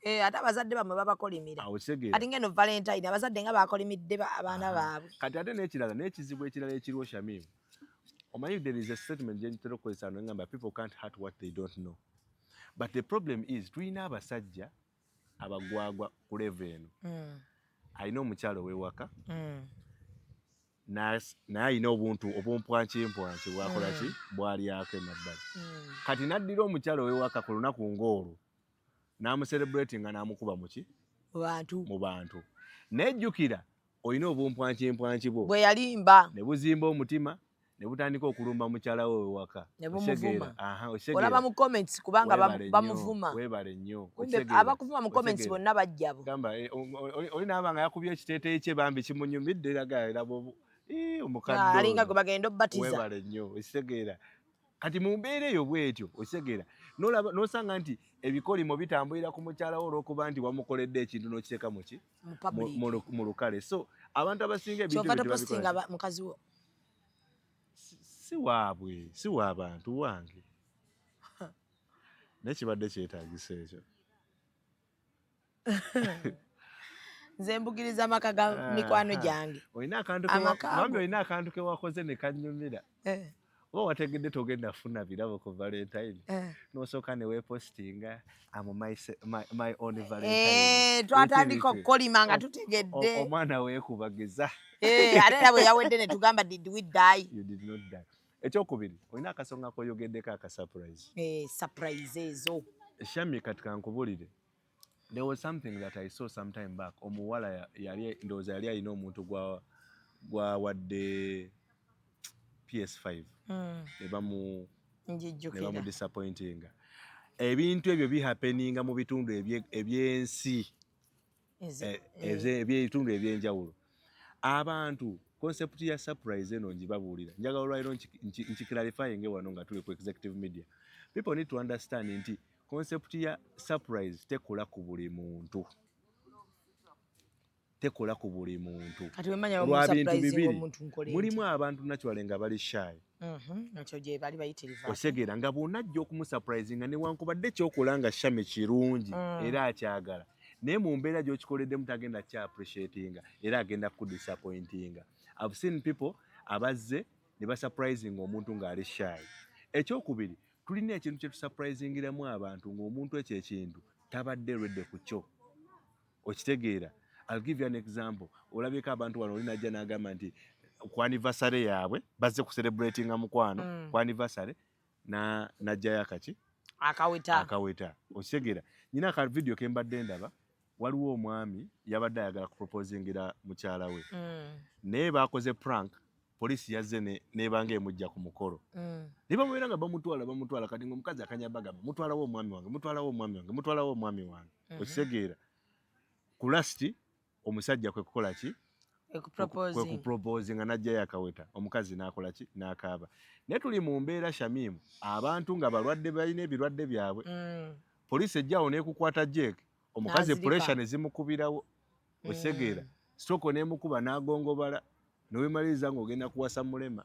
Eh, ate abazadde bammwe babakolimira. Awo kitegeera? Kati ngeno Valentine abazadde nga bakolimidde abaana baabwe. Kati ate n'ekirala, n'ekizibu ekirala ekiriwo, Shamim, omanyi there is a statement gye ntera okukozesa no ngamba, people can't hurt what they don't know, but the problem is tulina abasajja abagwagwa ku level eno. Alina omukyalo ow'ewaka, naye alina obuntu obumpwankimpwanki bwakola ki, bwalyako emabbali. Kati n'addira omukyalo ow'ewaka ku lunaku ng'olwo n'amucelebrate nga n'amukuba muki? Mu bantu. Mu bantu. Naye jjukira olina obumpwankimpwanki bwo bwe yalimba. Ne buzimba omutima ne butandika okulumba mukyala we ow'ewaka. Ne bumuvuma. Okitegeera? Aha, okitegeera? Olaba mu comments kubanga Weebale nnyo, bamuvuma. Weebale nnyo. Kumbe Okitegeera? abakuvuma mu comments Okitegeera? bonna bajjabo. Gamba oli naaba nga yakubye ekiteeteeyi kye, bambi kimunyumidde, era eraba omukadde Alinga ono. gwe bagenda obbatiza. Weebale nnyo. Okitegeera? Kati mu mbeera eyo bwetyo, okitegeera, n'olaba n'osanga nti ebikolimo bitambulira ku mukyala wo olw'okuba nti wamukoledde ekintu n'okiteeka muki? Mu public. Mu lukale. So abantu abasinga ebintu Kyova ebyo topostinga tebabikola. mukazi wo. Si waabwe, si w'abantu, wange, naye kibadde kyetaagisa ekyo. Nze mbugiriza amaka ga mikwano gyange. Olina akantu Amaka bambi, ago. olina akantu ke wakoze ne kanyumira. Oba wategedde togenda funa birabo ku Valentine, n'osooka ne weepostinga, am my own Valentine. Eh, twatandika Biki biki. okukolima nga tutegedde. Omwana weekubagiza. Eh, ate era bwe yawedde ne tugamba, did we die? You did not die. Ekyokubiri, olina akasonga koyogeddeko aka surprise. Eh, surprise ezo. Shami, kati kankubulire, there was something that I saw some time back. Omuwala yali, ndowooza yali alina omuntu gwawadde PS5 ne bamu ne Njijjukira. Bamudisappointinga. Ebintu ebyo bihappeninga mu bitundu ebyensi eby'ebitundu ebyenjawulo. Abantu concept ya surprise eno ngibabuulira, njagala olwaliro nkiclarifyinge wano nga tuli ku Executive Media. People need to understand nti concept ya surprise tekola ku buli muntu, tekola ku buli muntu Kati wemanya lwa bintu bamusurprising bibiri. omuntu, nkole Mulimu abantu naturally nga bali shy. Ekyo gye bali bayitirivu. Osegeera? Nga bw'onajja okumusurprisinga, newankubadde kyokola nga Shami kirungi, era akyagala, naye mu mbeera gy'okikoleddemu tagenda kya appreciatinga era agenda kudisappointinga. I've seen people abazze ne basurprisinga omuntu ng'ali shy. Ekyokubiri, tulina ekintu kye tusurprisingiramu abantu ng'omuntu ekyo ekintu tabadde ready ku kyo. Okitegeera? I'll give you an example. Olabyeko abantu wano, oli najja n'agamba nti ku anniversary yaabwe bazze ku celebratinga mukwano, ku anniversary najjayo akaki. Akaweta. Akaweta, okitegeera? Nyina aka video ke mbadde ndaba, waliwo omwami yabadde ayagala kuproposingira mukyala we, naye bakoze prank, poliisi yazze nebanga emujja ku mukolo, ne bamubeera nga bamutwala, bamutwala. Kati ngaomukazi akanya bagamba, "Mutwalawo omwami wange, mutwalawo omwami wange, mutwalawo omwami wange." Okitegeera? Ku last omusajja kwe kukola ki? Kwe kuproposinga, n'ajjayo akaweta, omukazi n'akola ki? N'akaaba. Naye tuli mu mbeera, Shamimu, abantu nga balwadde, balina ebirwadde byabwe. Poliisi ejjawo n'ekukwata jeke omukazi, pressure ne zimukubirawo, okitegeera? Stroke n'emukuba n'agongobala, newemaliriza ng'ogenda kuwasa mulema.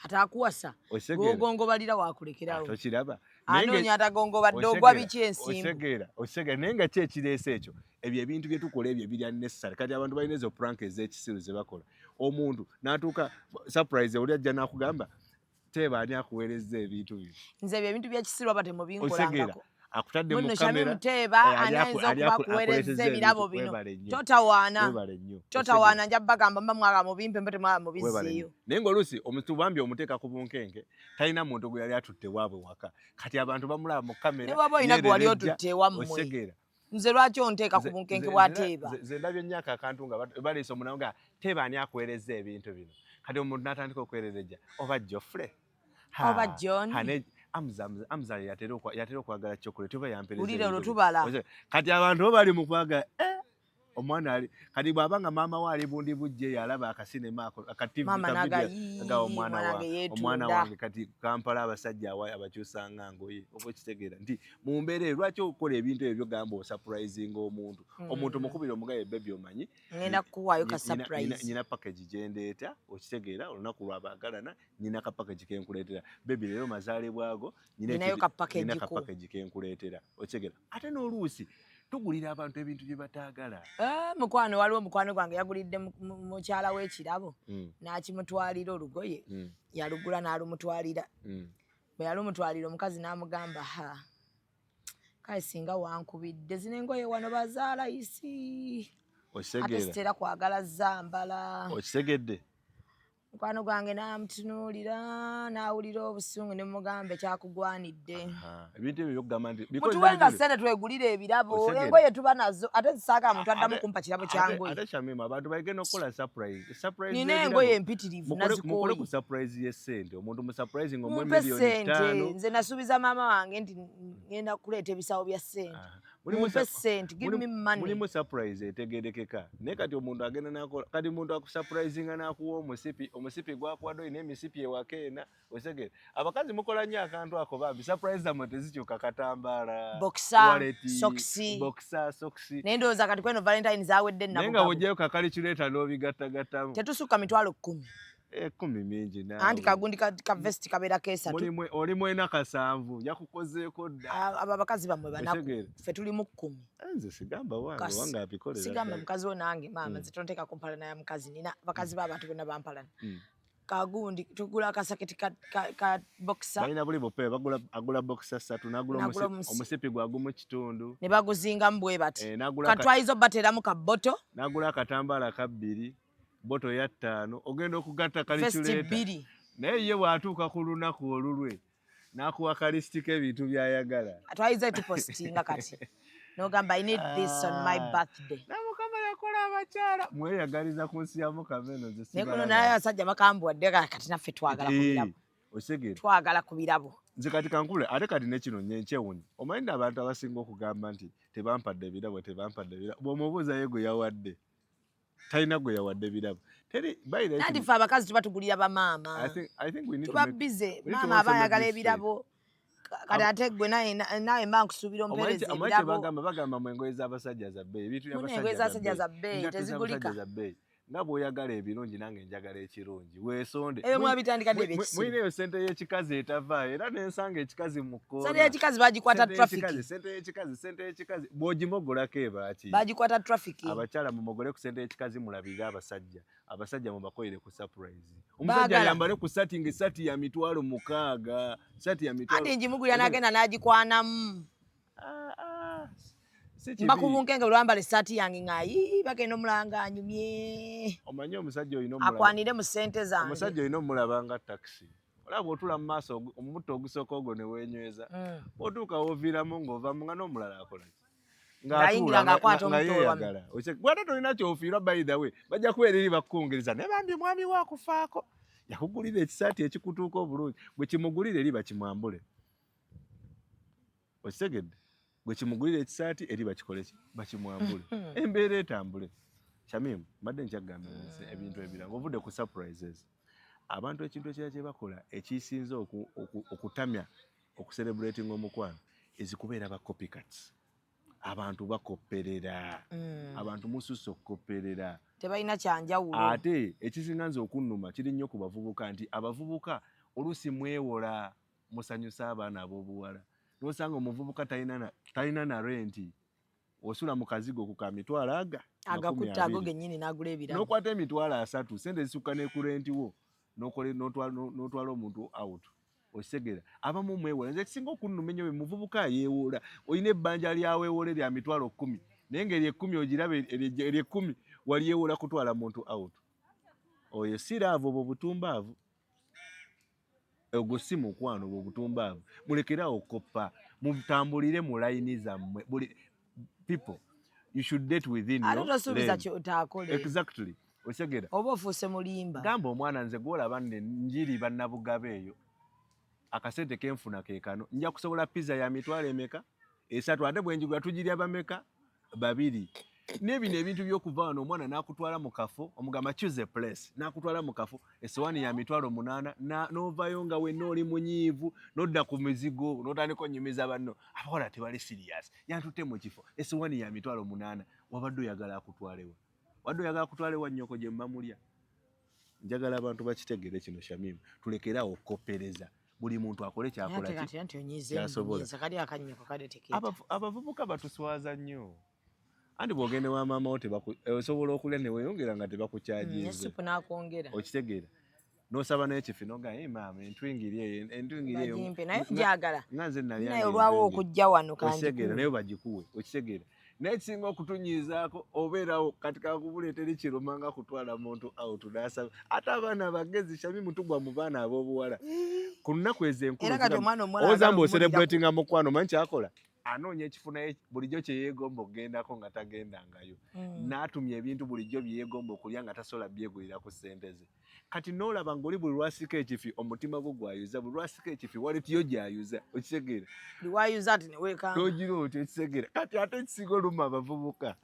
Ate akuwasa gogongobalira wakulekerawo. Tokiraba? Anoonya atagongobadde, ogwa biki ensimbu? Osegeera, osegeera? Naye nga ki ekireese ekyo? Ebyo ebintu bye tukola ebyo ebiri unnecessary. Kati abantu balina ezo prank ez'ekisiru ze bakola, omuntu n'atuuka surprise, oli ajja n'akugamba, "Teeba, ani akuweerezza ebintu bino?" Nze ebyo ebintu byekisiru aba temubinkolangako. Akutadde mu kamera. Teeba, ani ayinza okuba akuweerezza ebirabo bino? Totawaana, totawaana, nja bagamba mba mwagala mubimpe, mba temwagala mubizzeeyo. Naye ng'oluusi omuntu bambi omuteeka ku bunkenke, talina muntu gwe yali atutte waabwe waka. Kati abantu bamulaba mu kamera. Ne waba olina gwe wali otutte ewammwe, nze lwaki onteeka ku bunkenke bwateeba? Nze ndabye nnyako akantu nga baleese omunawo nga, "Teeba, ani akuweerezza ebintu bino?" Kati omuntu n'atandika okwererejja, oba Joffre oba John. Amza yatera okwagala chocolate, oba yampereza. Wulira olwo tubala. Kati abantu bo bali mu kwagala, eh, omwana ali kati bw'aba nga maama we ali bundi bujje, yalaba akasinema ako akativi omwana wange. Kati Kampala abasajja abakyusa nga ngoye, oba okitegeera nti mu mbeera eyo lwaki okukola ebintu ebyo byogamba osurprisinga omuntu? Omuntu mukubira omugaye, "Baby, omanyi ngenda kukuwaayo ka surprise." Nyina package gyendeeta, okitegeera? Olunaku lwabaagalana, nyina ka package kenkuleetera. Baby, leero mazaalibwago, nyinayo ka package. Nyina ka package kenkuleetera, okitegeera? Ate n'oluusi tugulira abantu ebintu bye bataagala. Eh, mukwano, waliwo mukwano gwange yagulidde mukyala w'ekirabo, n'akimutwalira olugoye. Yalugula n'alumutwalira. Bwe yalumutwalira, omukazi n'amugamba, "Ha, kale singa wankubidde zino engoye, wano bazaala isi, ate sitera kwagala zambala." Okitegedde? Mukwano gwange n'amutunuulira n'awulira obusungu, ne mugamba, "Ekyakugwanidde." Ebintu ebyo byokugamba nti mutuwenga ssente twegulire ebirabo, engoye tuba nazo, ate zisaagala muntu addamu kumpa kirabo kya ngoye. Ate Shamima, abantu bagenda okukola surprise. Nina engoye empitirivu. Nazikooye. Ku surprise y'essente, omuntu mu surprise ng'omuwe mumpe miliyoni ssente. 5. Nze nasuubiza maama wange nti ngenda kuleeta ebisawo bya ssente. Mumpe ssente, give me money. Mulimu surprise etegerekeka, naye kati omuntu agenda nakola, kati omuntu akusurprisinga n'akuwa omusipi, omusipi gwakuwadde olina emisipi ewaka ena, osegere? Abakazi mukola nnyo akantu ako bambi, surprise zammwe tezikyuka, katambaala, boxer, sokisi. Boxer, sokisi. Naye ndowooza kati kweno Valentine zawedde. Naye nga wojjayo kacalculator n'obigattagattamu. Tetusukka 100,000. 10 mingi. Anti kagundi ka vest kabeera kesatu. Oli mwena kasanvu yakukozeeko dda. Abo abakazi bammwe banaku, ffe tuli mu 10. Nze sigamba wange, wange abikolera. Sigamba mukazi wo, nange maama nze tonteekako mpalana ya mukazi. Nina bakazi b'abantu bonna bampalana. Kagundi tugula akasaketi ka boxer. Balina buli bupe, bagula, agula boxer ssatu, n'agula omusipi gwagumu kitundu. Ne baguzingamu bwe bati. Eh, katwayiza obateeramu ka bottle. N'agula akatambaala kabbiri, bottle ya 5, ogenda okugatta calculator. Bbiri. Naye ye bw'atuuka ku lunaku olulwe n'akuwa kalist k'ebintu by'ayagala. Twayiza tupostinga kati nogamba, "I need this on my ah. birthday." Na Mukama yakola abakyala mweyagaliza ku nsi ya Mukama eno. Nze naye kuno naye abasajja bakambuwadde, kati naffe twagala ku birabo. Osegere? Twagala ku birabo. Nze kati kankule, ate kati nekino nyenkyewunya, omanyi nti abantu abasinga okugamba nti tebampadde ebirabo, tebampadde ebirabo, bw'omubuuza ye gwe yawadde, talina gwe yawadde birabo. Anti ffe abakazi tuba tugulira bamaama, tuba bize, maama aba ayagala ebirabo. Kati ate gwe nawe mba nkusuubira ompeereza ebirabo. Bagamba mu engoye z'abasajja za bbeeyi, ebintu engoye z'abasajja za bbeeyi, tezigulika. Za bbeeyi. Nga bw'oyagala ebirungi, nange njagala ekirungi, weesonde. Ebyo mwabitandika ddi ebyekisiru? Mulina eyo sente y'ekikazi etavaayo, era nensanga ekikazi mu kkoona. Sente y'ekikazi bagikwata traffic. Sente y'ekikazi, sente y'ekikazi bw'ogimogolako ebaaki? Bagikwata traffic. Abakyala mumogole ku sente y'ekikazi, mulabirire abasajja. Abasajja mubakolere ku surprise. Omusajja ayambale ku sati nga esati ya 60,000, sati ya mitwalo. Ati njimugulira n'agenda n'agikwanamu. Ah, ah. Si kibi. Mba ku bunkenke, lwambala essaati yange ng'ayi bagenda omulanga anyumye. Omanyi omusajja olina omulaba akwanire mu ssente zange. Omusajja olina omulaba nga takisi. Olaba bw'otuula mu maaso omutto ogusooka ogwo ne weenyweza, bw'otuuka w'oviiramu ng'ovamu nga n'omulala akola ki? Ng'ayingira Ng'atuula ng'akwata nga omutto owamu. yeeyagala. Gwe ate tolina ky'ofiirwa. By the way, bajja kubeera eri bakukungereza, naye bambi mwami we akufaako, yakugulira ekisaati ekikutuuka obulungi. Gwe kimugulire eri bakimwambule, okitegedde? Gwe kimugulira ekisaati eri bakikole ki? Bakimwambule, embeera etambule. Shamim, mbadde nkyagamba ebintu ebirala ovudde ku surprises. Abantu ekintu ekirala kye bakola ekisinze okutamya okucelebrating omukwano ezikubeera ba copycats. Abantu bakopperera. Abantu mususse okukopperera. Tebalina kyanjawulo. Ate ekisinga nze okunnuma kiri nnyo ku bavubuka, nti abavubuka oluusi mwewola musanyusa abaana ab'obuwala. Nosanga omuvubuka talina na renti, osula mu kazigo ku ka mitwalo aga agakutte ago 20. Gennyini n'agula ebirabo. N'okwata 30,000, sente zisukka ne ku renti wo, n'otwala omuntu out. Okitegera? Abamu mwewola. Nze ekisinga okunnuma ennyo bwe muvubuka yeewola. Olina ebbanja lyaweewola erya 100,000, naye ng'eryo 10 ogiraba, eryo 10 walyewola kutwala muntu out. Oyo si love, obwo butumbaavu, ogwo si mukwano, obwo butumbaavu. Mulekerawo okukoppa, mutambulire mu layini zammwe. Buli people, you should date within Ate your tosuubiza lane. kyotaakole. Exactly, okitegera? Oba ofuuse mulimba. Gamba omwana, nze gwolaba nne njiri bannabugabe eyo, akasente kenfuna ke kano, nja kusobola pizza ya mitwalo emeka? 3. Ate bwenjigula tugirya bameka? Babiri. N'ebino ebintu by'okuva wano omwana n'akutwala mu kafo, omugamba choose a place, n'akutwala mu kafo, essowaani ya 800,000, n'ovayo nga wenna oli munyiivu, n'odda ku mizigo n'otandika onyumiza banno, abawala tebali serious, yantutte mu kifo, essowaani ya 800,000. Wabadde oyagala akutwalewa? Wadde oyagala akutwalewa nnyoko gye mba mulya? Njagala abantu bakitegere kino, Shamim, tulekerawo okukoppereza. Buli muntu akole kyakola Ate ki kati anti onyiize. Kyasobola. Nyiiza kali akannyoko kale tekeeta. Abavubuka batuswaza nnyo. Anti bw'ogenda wa maama wo osobola okulya ne weeyongera nga tebakukyajize. Nesupu n'akwongera. Okitegeera? N'osaba n'ekifi n'ogamba, "Hey, maama, entwingiri eyo, entwingiri eyo." Bagimpe naye njagala. Nga nze nalya Naye olwawo okujja wano. Okitegeera? Kanjikuwe. Naye bagikuwe, okitegeera? Naye kisinga okutunyiizaako obeerawo kati kakubula teri kiruma nga kutwala muntu out n'asaba. Ate abaana abagezi, Shamimu, tugwa mu baana ab'obuwala ku nnaku ezo enkulu. Era kati omwana omuwala Oza ayagala mbu okumulirako. ocelebratinga mukwano, manyi kyakola? Anoonya ekifo naye bulijjo kye yeegomba okugendako nga tagendangayo, n'atumya ebintu bulijjo bye yeegomba okulya nga tasobola byegulira ku ssente ze. Kati n'olaba ng'oli buli lwasika ekifi omutima gwo gwayuza, buli lwasika ekifi wallet yo gyayuza, okitegeera? Liwayuza ati neweekanga. N'ogira otyo, okitegeera? Kati ate ekisinga oluma abavubuka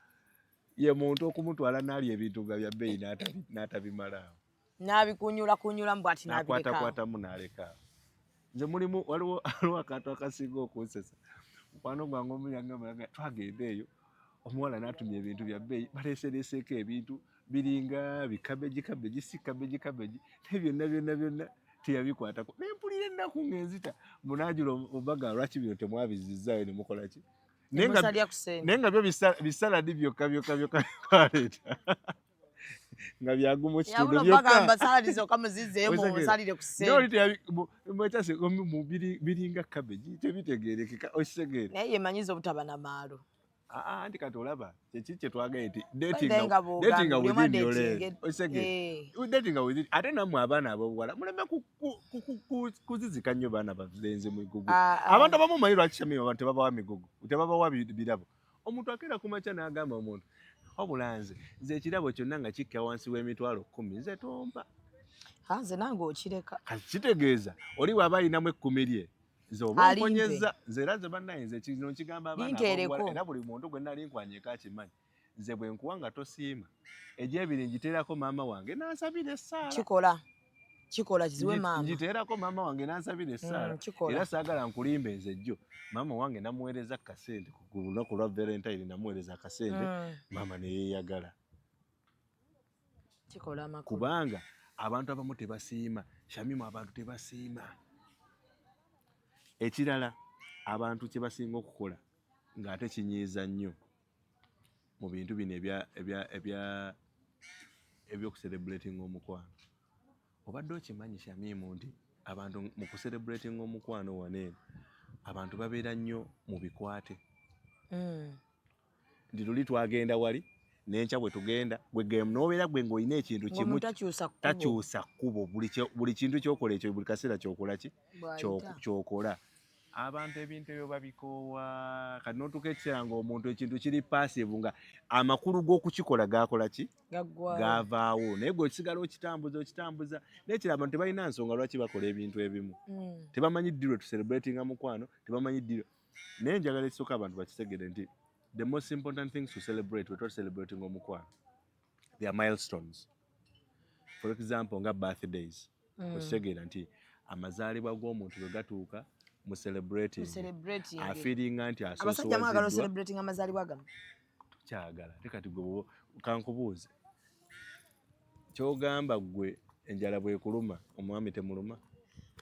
ye muntu okumutwala n'alya ebintu nga bya bbeeyi n'atabimalaawo. N'abikunyula kunyulamu bw'ati n'abireka. N'akwatakwatamu n'alekaawo. Nze mulimu waliwo akantu akasinga okunsesa. Mukwano gwange omu yagamba, twagenda eyo, omuwala n'atumya ebintu bya bbeeyi, baleesereeseeko ebintu biringa bikabeji kabeji, si kabeji kabeji, naye byonna byonna byonna teyabikwatako. Naye mpulira ennaku ng'enzita munaajula obaga, lwaki bino temwabizizaayo ne mukola ki? Naye nga Musalya ku ssente. Naye nga byo bisaladi byokka byokka byokka byaleeta nga byagumu kitundu Yabula byokka. bagamba saladi zokka muzizzeeyo. Otegeera? Mumusalire ku Naye oli ssente. Mwekyase mu biringa cabbage tebitegeerekeka, okitegeera? Naye yemanyiza obutaba na maalo. Ah, anti kati olaba kyeki kye twagaye nti Naye nga bw'ogamba, dating buli omu within your adatinge, lane, okitegeera? Eh. Dating within. Ate nammwe abaana ab'obuwala muleme kuzizika nnyo baana balenzi migugu. Ah, ah. Abantu abamu manyi lwaki, Shamim, abantu tebabawa migugu, tebabawa birabo. Omuntu akeera ku makya n'agamba omuntu, wabula nze ekirabo kyonna nga kikka wansi w'emitwalo 10, nze tompa. Ah, nze nange okireka. Kati kitegeeza oli bw'aba alinamu 10 lye, nze oba Alimpe. omponyezza. Nze era nze bannaye nze kino nkigamba abaana Linteereko. ab'obuwala, era buli muntu gwe nali nkwanyeko akimanyi, nze bwe nkuwa nga tosiima, egyebiri ngiteerako maama wange n'ansabira essaala. Kikola kikola kiziwe maama. Ngiteerako maama wange n'ansabira essaala. Kikola. Era saagala nkulimbe, nze jjo maama wange namuweereza kasente ku lunaku lwa Valentine, namuweereza akasente, maama neyeeyagala. Kikola amakulu. Kubanga abantu abamu tebasiima, Shamimu, abantu tebasiima. Ekirala abantu kye basinga okukola ng'ate kinyiiza nnyo mu bintu bino ebyokucelebratinga omukwano, obadde okimanyi, Shamimu, nti abantu mu kucelebratinga omukwano wano eno abantu babeera nnyo mu bikwate? Nti luli twagenda wali N'enkya bwe tugenda gwe game n'obeera gwe ng'olina ekintu kimu Ng'omuntu takyusa kkubo. Takyusa kkubo. Buli kintu kyokola ekyo buli kaseera kyokola ki Bw'ayita. Kyokola. Abantu ebintu ebyo babikoowa. Kati n'otuuka ekiseera ng'omuntu ekintu kiri passive, nga amakulu g'okukikola gakola ki? Gaggwawo. Gavaawo, naye gwe okisigala okitambuza okitambuza. Naye abantu tebalina nsonga lwaki bakola ebintu ebimu. Tebamanyi ddi lwe tucelebratinga mukwano, tebamanyi ddi. Naye njagala ekisooka abantu bakitegere nti the most important things to celebrate, we celebrating omukwano, they are milestones. For example, nga birthdays. Okitegeera nti amazaalibwa g'omuntu bwe gatuuka, mu celebrating, Celebrating. afeelinga nti Abasajja mwagala asoosowaziddwa. Celebrating amazaalibwa gammwe? Tukyagala. Ate kati gwe kankubuuze, kyogamba gwe enjala bwekuluma omwami temuluma?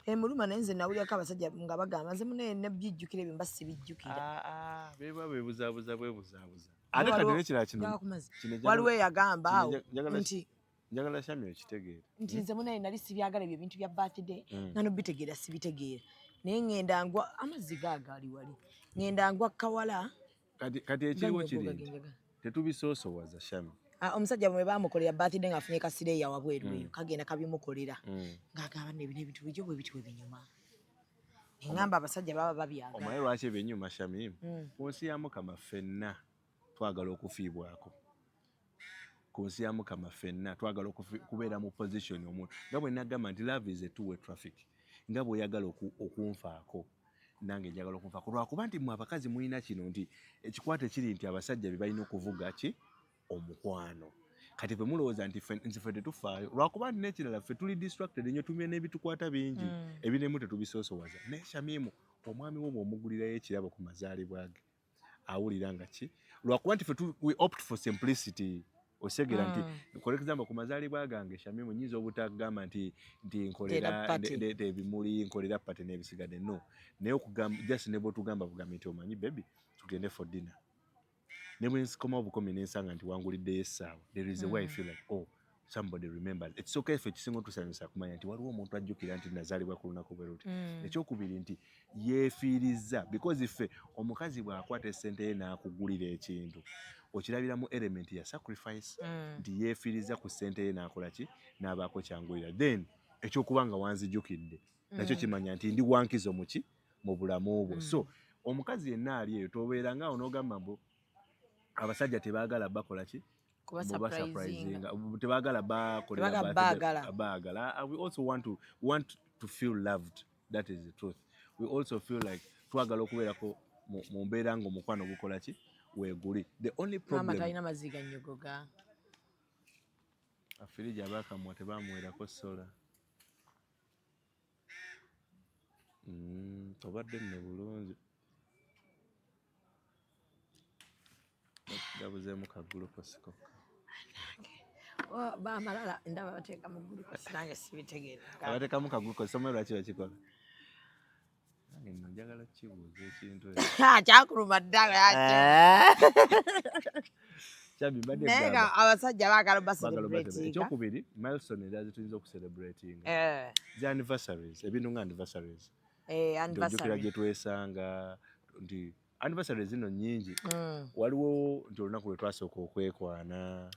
Emuluma, naye nze nawulyako abasajja nga bagamba, nze munaye nebijjukira ebyo mba sibijjukira. Ah, ah, beba bebuzaabuza bwebuzaabuza. Ate kati nekirala kino Gakumaze. kino Waliwo eyagamba kino awo njagala nti njagala Shami okitegeera. Nti nze munaye nali sibyagala ebyo ebintu bya birthday, nga nobitegeera sibitegeera, naye ŋŋenda ngwa amazzi gaagaali wali, ŋŋenda ngwa kawala. Kati ekiriwo Ganyogoga kiri nti genjaga. tetubisoosowaza, Shami. Ah, omusajja bwe bamukolera birthday ng'afunye kasireeya wabweru eyo kagenda kabimukolera, ng'agamba nno ebino ebintu bulijjo bwe biti bwe binyuma. Neŋŋamba abasajja baba babyagala. Omanyi lwaki ebinyuma, Shami? Ku nsi ya Mukama ffenna twagala okufiibwako. Ku nsi ya Mukama ffenna twagala kubeera mu position omuntu nga bwe nagamba nti love is a two way traffic. Nga bw'oyagala okunfaako, nange njagala okunfaako, lwakuba nti mwe abakazi mulina kino nti ekikwate kiri nti abasajja be balina okuvuga ki omukwano. Kati ffe mulowooza nti nti ffe tetufaayo, lwakuba nti n'ekirala ffe tuli distracted nnyo, tumye n'ebitukwata bingi, ebinemu tetubisoosowaza. Naye Shamimu, omwami wo bw'omugulirayo ekirabo ku mazaalibwa ge, awulira nga ki, lwakuba nti ffe we opt for simplicity. Osegera nti for example ku mazaalibwa gange, Shamimu, nyinza obutagamba nti nkolera Nteera party. Ndeeta ebimuli, nkolera party n'ebisigadde, no. Naye okugamba just ne bw'otugamba bugambi nti omanyi baby, tugende for dinner, ne bwe nsikomawo bukomi nensanga nti wanguliddeyo essaawa, there is a way I feel like, oh, somebody remembers. Ekisooka effe ekisinga otusanyusa kumanya nti waliwo omuntu ajjukira nti nazaalibwa ku lunaku bwe luti. Ekyokubiri nti yeefiirizza, because ffe omukazi bw'akwata essente ye n'akugulira ekintu, okirabira mu element ya sacrifice, nti yeefiiriza ku ssente ye n'akola ki, n'abaako kyangulira. Then ekyokuba nga wanzijukidde nakyo kimanya nti ndi wankizo muki mu bulamu bwo. So omukazi yenna ali eyo, tobeera ngaawo n'ogamba mbu abasajja tebaagala bakola ki, Kuba mbu surprisinga. basurprisinga, tebaagala bakolera Tebaagala birthday- baagala. Baagala. Ah, we also want to feel loved. That is the truth. We also feel like twagala okubeerako mu mbeera ng'omukwano gukola ki, weeguli. The only Maama problem, talina mazzi gannyogoga. Afiriji abakamwa tebamuwerako sola. Obadde nno bulungi, gabuzeemu kagulukosi kokka. Oh, bamalala ndaba bateeka mu gulukosi, nange sibitegeera. Abateekamu kagulukosi somayo lwaki bakikola? Nange nno njagala kibuuza ekintu ekyo. Kyakuluma ddala. Kyabi mbadde Naye nga gamba, abasajja baagala baagala bacelebratinga. Ekyokubiri, milestone endala zetuyinza okucelebratinga, zi anniversaries, ebintu nga anniversaries, nti ojjukira Anniversary. Gye twesanga, nti anniversaries zino nnyingi. Waliwo nti olunaku lwe twasooka okwekwana,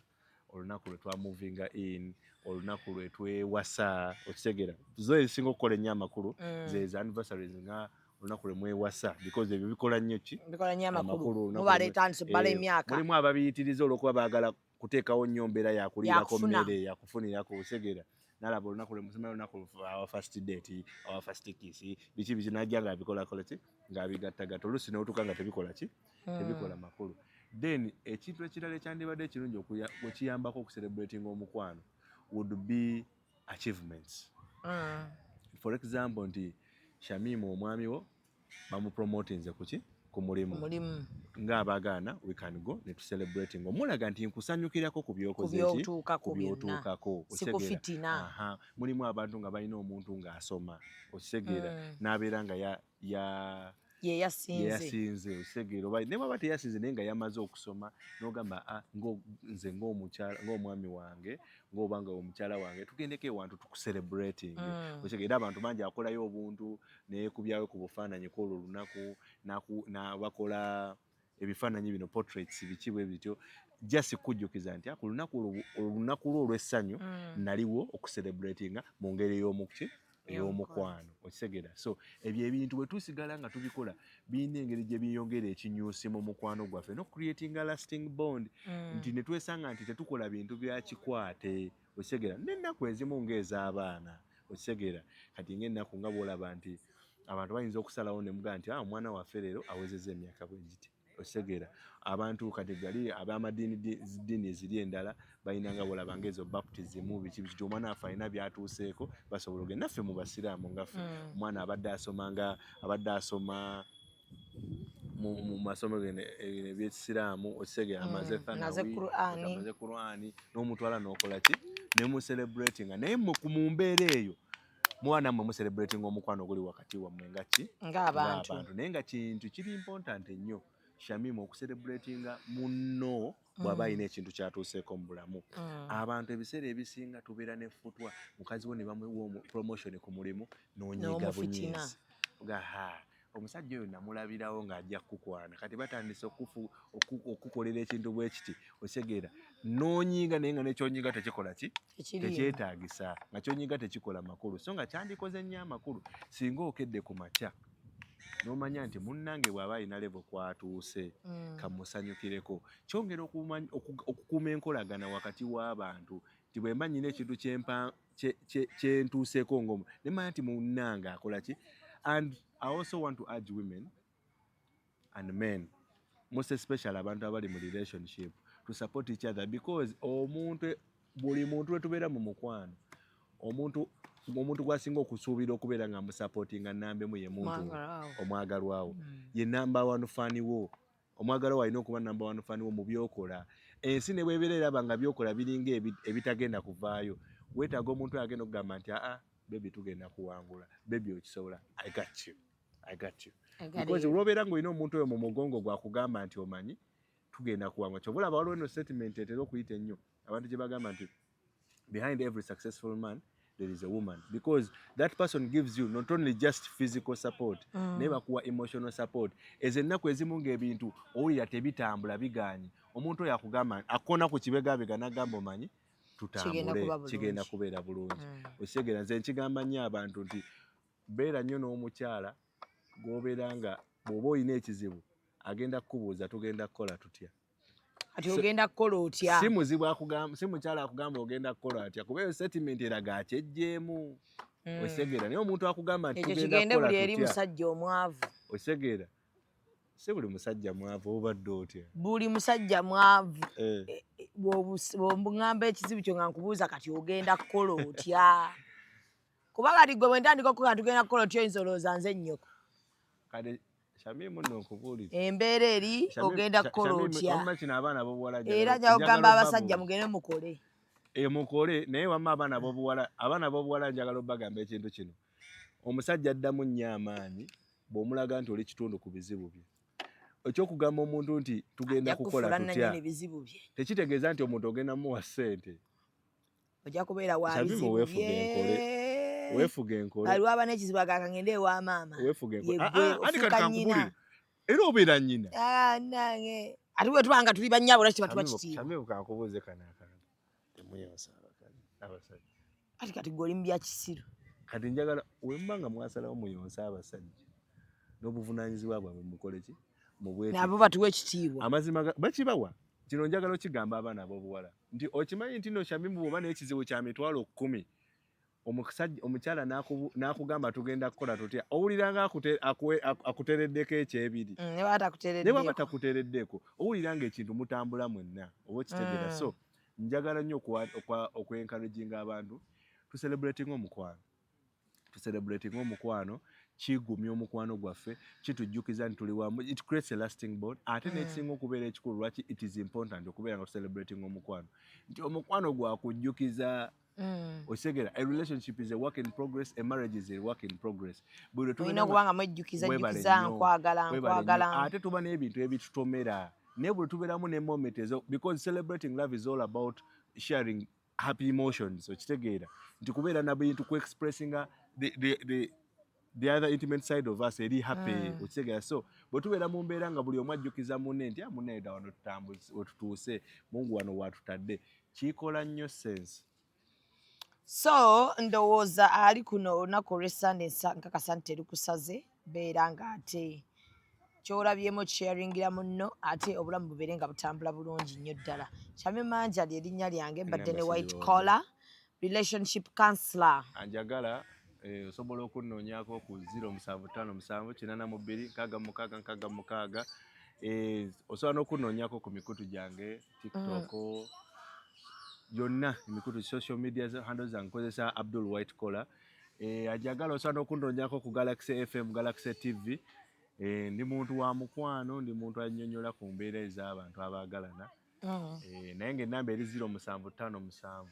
olunaku lwe twamovinga in, olunaku lwe twewasa. Okitegeera, zo ezisinga okukola ennyo amakulu ze anniversaries, nga olunaku lwe mwewasa, because ebyo bikola nnyo ki? Bikola nnyo amakulu. Olunaku Mubaleeta nti bala emyaka. Mulimu ababiyitiriza olw'okuba baagala kuteekawo nnyo mbeera yakuliirako Yakufuna. mmere yakufunirako. Otegeera, nalaba olunaku lwe musoma, olunaku our first date, our first kiss, biki biki, najja ng'abikolakola ki, ng'abigattagatta, oluusi n'otuuka nga tebikola ki, tebikola makulu. Then ekintu ekirala ekyandibadde ekirungi okiyambako okucelebratinga omukwano would be achievements. For example, nti Shamimu omwami wo bamupromotinze kuki, ku mulimu, Mulimu. ng'abagaana we can go ne tucelebrating, omulaga nti nkusanyukirako ku byokoze ki, Ku byotuukako ku byonna. byotuukako. Si Okitegeera? kufitina. Aha. Mulimu abantu nga balina omuntu ng'asoma, okitegeera, n'abeera nga ya Ye yasinze. Yeyasinze, okitegeera, oba ne bwaba teyasinze naye nga yamaze okusoma, n'ogamba, ah, nze ng'omukyala, ng'omwami wange, ng'oba nga omukyala wange, tugendeko ewantu tukucelebrating. Okitegeera, abantu bangi akolayo obuntu neekubyayo ku bufaananyi kwolwo olunaku, nabakola Ebifaananyi bino, portraits, biki bwe bityo, just kujjukiza nti, "Ah, ku lunaku olunaku lwo olw'essanyu naliwo okucelebratinga mu ngeri ey'omuki, ey'omukwano." Okitegeera? So ebyo ebintu bwe tusigala nga tubikola, birina engeri gye biyongera ekinyusi mu mukwano gwaffe n'ocreatinga lasting bond, nti ne twesanga nti tetukola bintu bya kikwate. Okitegeera? N'ennaku ezimu ng'ez'abaana, okitegeera? Kati ng'ennaku nga bw'olaba nti abantu bayinza okusalawo ne mugaa nti, "Ah, omwana waffe leero awezezza emyaka bwe giti." Okitegeera? Abantu kati gali ab'amadiini, ddiini eziri endala balina nga bw'olaba ng'ezo baptism, biki biki, omwana waffe alina byatuuseeko, basobola ogenda. Naffe mu basiraamu nga ffe, omwana abadde asoma, nga abadde asoma mu masomero geno ebyekisiraamu, okitegeera, amaze Amaze Thanawi, Qur'ani. Amaze Qur'ani, n'omutwala n'okola ki, ne mucelebratinga. Naye mmwe mu mbeera eyo muba nammwe mucelebratinga omukwano oguli wakati wammwe nga ki? Ng'abantu. Ng'abantu. Naye nga kintu kiri important nnyo, Shamimu, okucelebratinga munno bw'aba alina ekintu kyatuuseeko mu bulamu. Abantu ebiseera ebisinga tubeera nefutwa. Mukazi we ne bamuwa promotion ku mulimu, n'onyiiga N'omufitina. bunyiizi. Ga omusajja oyo namulabirawo ng'ajja kukukwana, kati batandise okukolera ekintu bwe kiti. Okitegeera? N'onyiiga, naye nga nekyonyiiga tekikola ki? Tekiriimu. Tekyetaagisa. Nga kyonyiiga tekikola makulu, so nga kyandikoze nnyo amakulu singa okedde ku makya n'omanya nti munnange bw'aba alina level kwatuuse, kamusanyukireko. Kyongera okukuuma enkolagana wakati w'abantu, nti bwe mba nnyina ekintu kyentuuseeko ng'omu, ne mmanya nti munnange akola ki. And I also want to urge women and men, most especially abantu abali mu relationship, to support each other, because omuntu, buli muntu lwe tubeera mu mukwano, omuntu gwasinga okusuubira okubeera nga musupportinga nambemu ye muntu Mwagalwawo. omwagalwawo. Ye number one fan wo. Omwagalwa wo alina okuba number one fan wo mu byokola. Ensi ne bwebeera eraba nga byokola biringa ebitagenda kuvaayo, weetaaga omuntu agenda okugamba nti, "Aa, baby, tugenda kuwangula. Baby, okisobola. I got you, I got you." I got Because you. olwobeera ng'olina omuntu oyo mu mugongo gwakugamba nti, "Omanyi tugenda kuwangula." Kyova olaba waliwo eno statement etera okuyita ennyo abantu gye bagamba nti, "Behind every successful man there is a woman," because that person gives you not only just physical support, naye bakuwa emotional support. Ezo ennaku ezimu ng'ebintu owulira tebitambula, biganye, omuntu oyo akugamba, akona ku kibegabega n'agamba, "Omanyi Kigenda tutambule, kuba bulungi." kigenda kubeera bulungi." Okitegeera? Nze nkigamba nnyo abantu nti beera nnyo n'omukyala gw'obeera nga bw'oba olina ekizibu agenda kukubuuza, "Tugenda kukola tutya?" Kati ogenda kukola otya? Si muzibu akugamba, si mukyala akugamba ogenda kukola atya, kuba eyo statement eraga akyejjeemu. Okitegeera? Naye omuntu akugamba nti Ekyo tugenda kigende kukola buli eri tutya. musajja omwavu. Okitegeera? Si buli musajja mwavu. Obadde otya? Buli musajja mwavu. Eh. Bw'oŋŋamba ekizibu kyo nga nkubuuza, "Kati ogenda kukola otya?" Kuba kati gwe bwe ntandika okukola, "Tugenda kukola otya?" oyinza olowooza nze nnyoko. Kale Shamimu nno nkubuulire. Embeera eri, ogenda kukola otya? Wamma kino abaana b'obuwala Era nja kugamba abasajja mugende mukole. E, mukole. Naye wamma abaana b'obuwala njagala obbagamba ekintu kino: omusajja addamu nnyo amaanyi bw'omulaga nti oli kitundu ku bizibu bye. Ekyokugamba omuntu nti tugenda Ajja kukola kufuula tutya nannyini bizibu bye. tekitegeeza nti omuntu ogenda muwa ssente. Ojja kubeera wa Shamimu, bizibu weefuge enkole. bye. Weefuge enkole. Aliwo aba n'ekizibu agaka ngende ewa maama. Weefuge enkole. Ye Ah, gwe ah, anti kati ofuuka nnyina. kankubuulire, era obeera nnyina. Ah, nange ate bwe tuba nga tuli bannyabo, lwaki tebatuwa kitiibwa? Shamimu, kankubuuze kano akantu: temuyonsa abakazi, abasajja? Ati kati gwe oli mu bya kisiru. Kati njagala wemuba nga mwasalawo muyonsa abasajja n'obuvunaanyizibwa bwabwe, mukole ki? Mubwetikke. Nabo batuwa ekitiibwa. Amazima bakibawa. Kino njagala okigamba abaana ab'obuwala nti okimanyi nti no, Shamimu, bw'oba n'ekizibu kya 100,000, omusajja, omukyala n'akugamba tugenda kukola tutya, owulira nga akutereddeko ekyebiri. Ne baba takuteereddeeko. Ne bwaba takuteereddeeko, owulira ng'ekintu mutambula mwenna. Oba okitegeera? So njagala nnyo okwencouraginga abantu tucelebrating omukwano, tucelebrating omukwano. Kigumya omukwano gwaffe, kitujjukiza nti tuli wamu. It creates a lasting bond. Ate n'ekisinga okubeera ekikulu, lwaki it is important okubeera nga tucelebrating omukwano, nti omukwano gwakujjukiza. Okitegeera? A relationship is a work in progress, a marriage is a work in progress. Buli lwe tubeera Olina okuba nga mwejjukiza Weebale jjukiza, nnyo. nkwagala, Weebale nnyo. nkwagala. Ate tuba n'ebintu ebitutomera, naye bwe tubeeramu ne moment ezo, because celebrating love is all about sharing happy emotions. Okitegeera nti kubeera na bintu ku expressinga the The other intimate side of us eri happy, okitegeera? So bwe tubeera mu mbeera nga buli omu ajjukiza munne nti, "Ah, munne, wano wetutuuse, Mungu wano watutadde," kikola nnyo sense. So ndowooza ali kuno olunaku olw'Essande, nkakasa nti terikusaze. Beera ng'ate kyolabyemu kisharingira munno, ate obulamu bubeere nga butambula bulungi nnyo ddala. Kyami Manjali erinnya lyange, mbadde ne Enamba White siriwo. Collar relationship counselor. Anjagala, osobola okunoonyako ku 0757 82 66 66. Osobola n'okunoonyako ku mikutu gyange, TikTok, yonna emikutu, social media handles zange nkozesa Abdul White Collar. Ajagala osobola n'okunoonyako ku Galaxy FM, Galaxy TV. Ndi muntu wa mukwano, ndi muntu annyonnyola ku mbeera ez'abantu abaagalana. Naye ng'ennamba eri 0757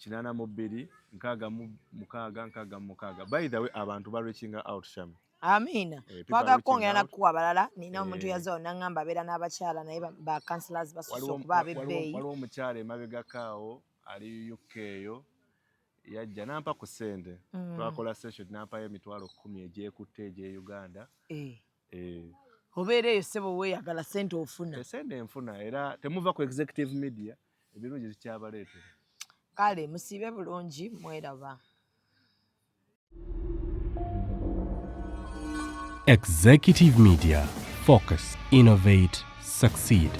82 66 66. By the way, abantu ba reaching out, Shami. Amiina. People Twagala are reaching kwongera out. nakuwa abalala. Nina omuntu yazaawo naŋŋamba abeera n'abakyala, naye ba counselors basusse okuba ab'ebbeeyi. Waliwo omukyala emabegako awo ali UK eyo, yajja nampa ku ssente. Twakola session, nampayo 100,000 egyekutte egye Uganda. Obeera eyo, ssebo, weeyagala ssente ofuna. Esente nfuna, era temuva ku Executive Media, ebirungi tukyabaleetera. Kale musiibe bulungi, mweraba. Executive Media. Focus, innovate, succeed.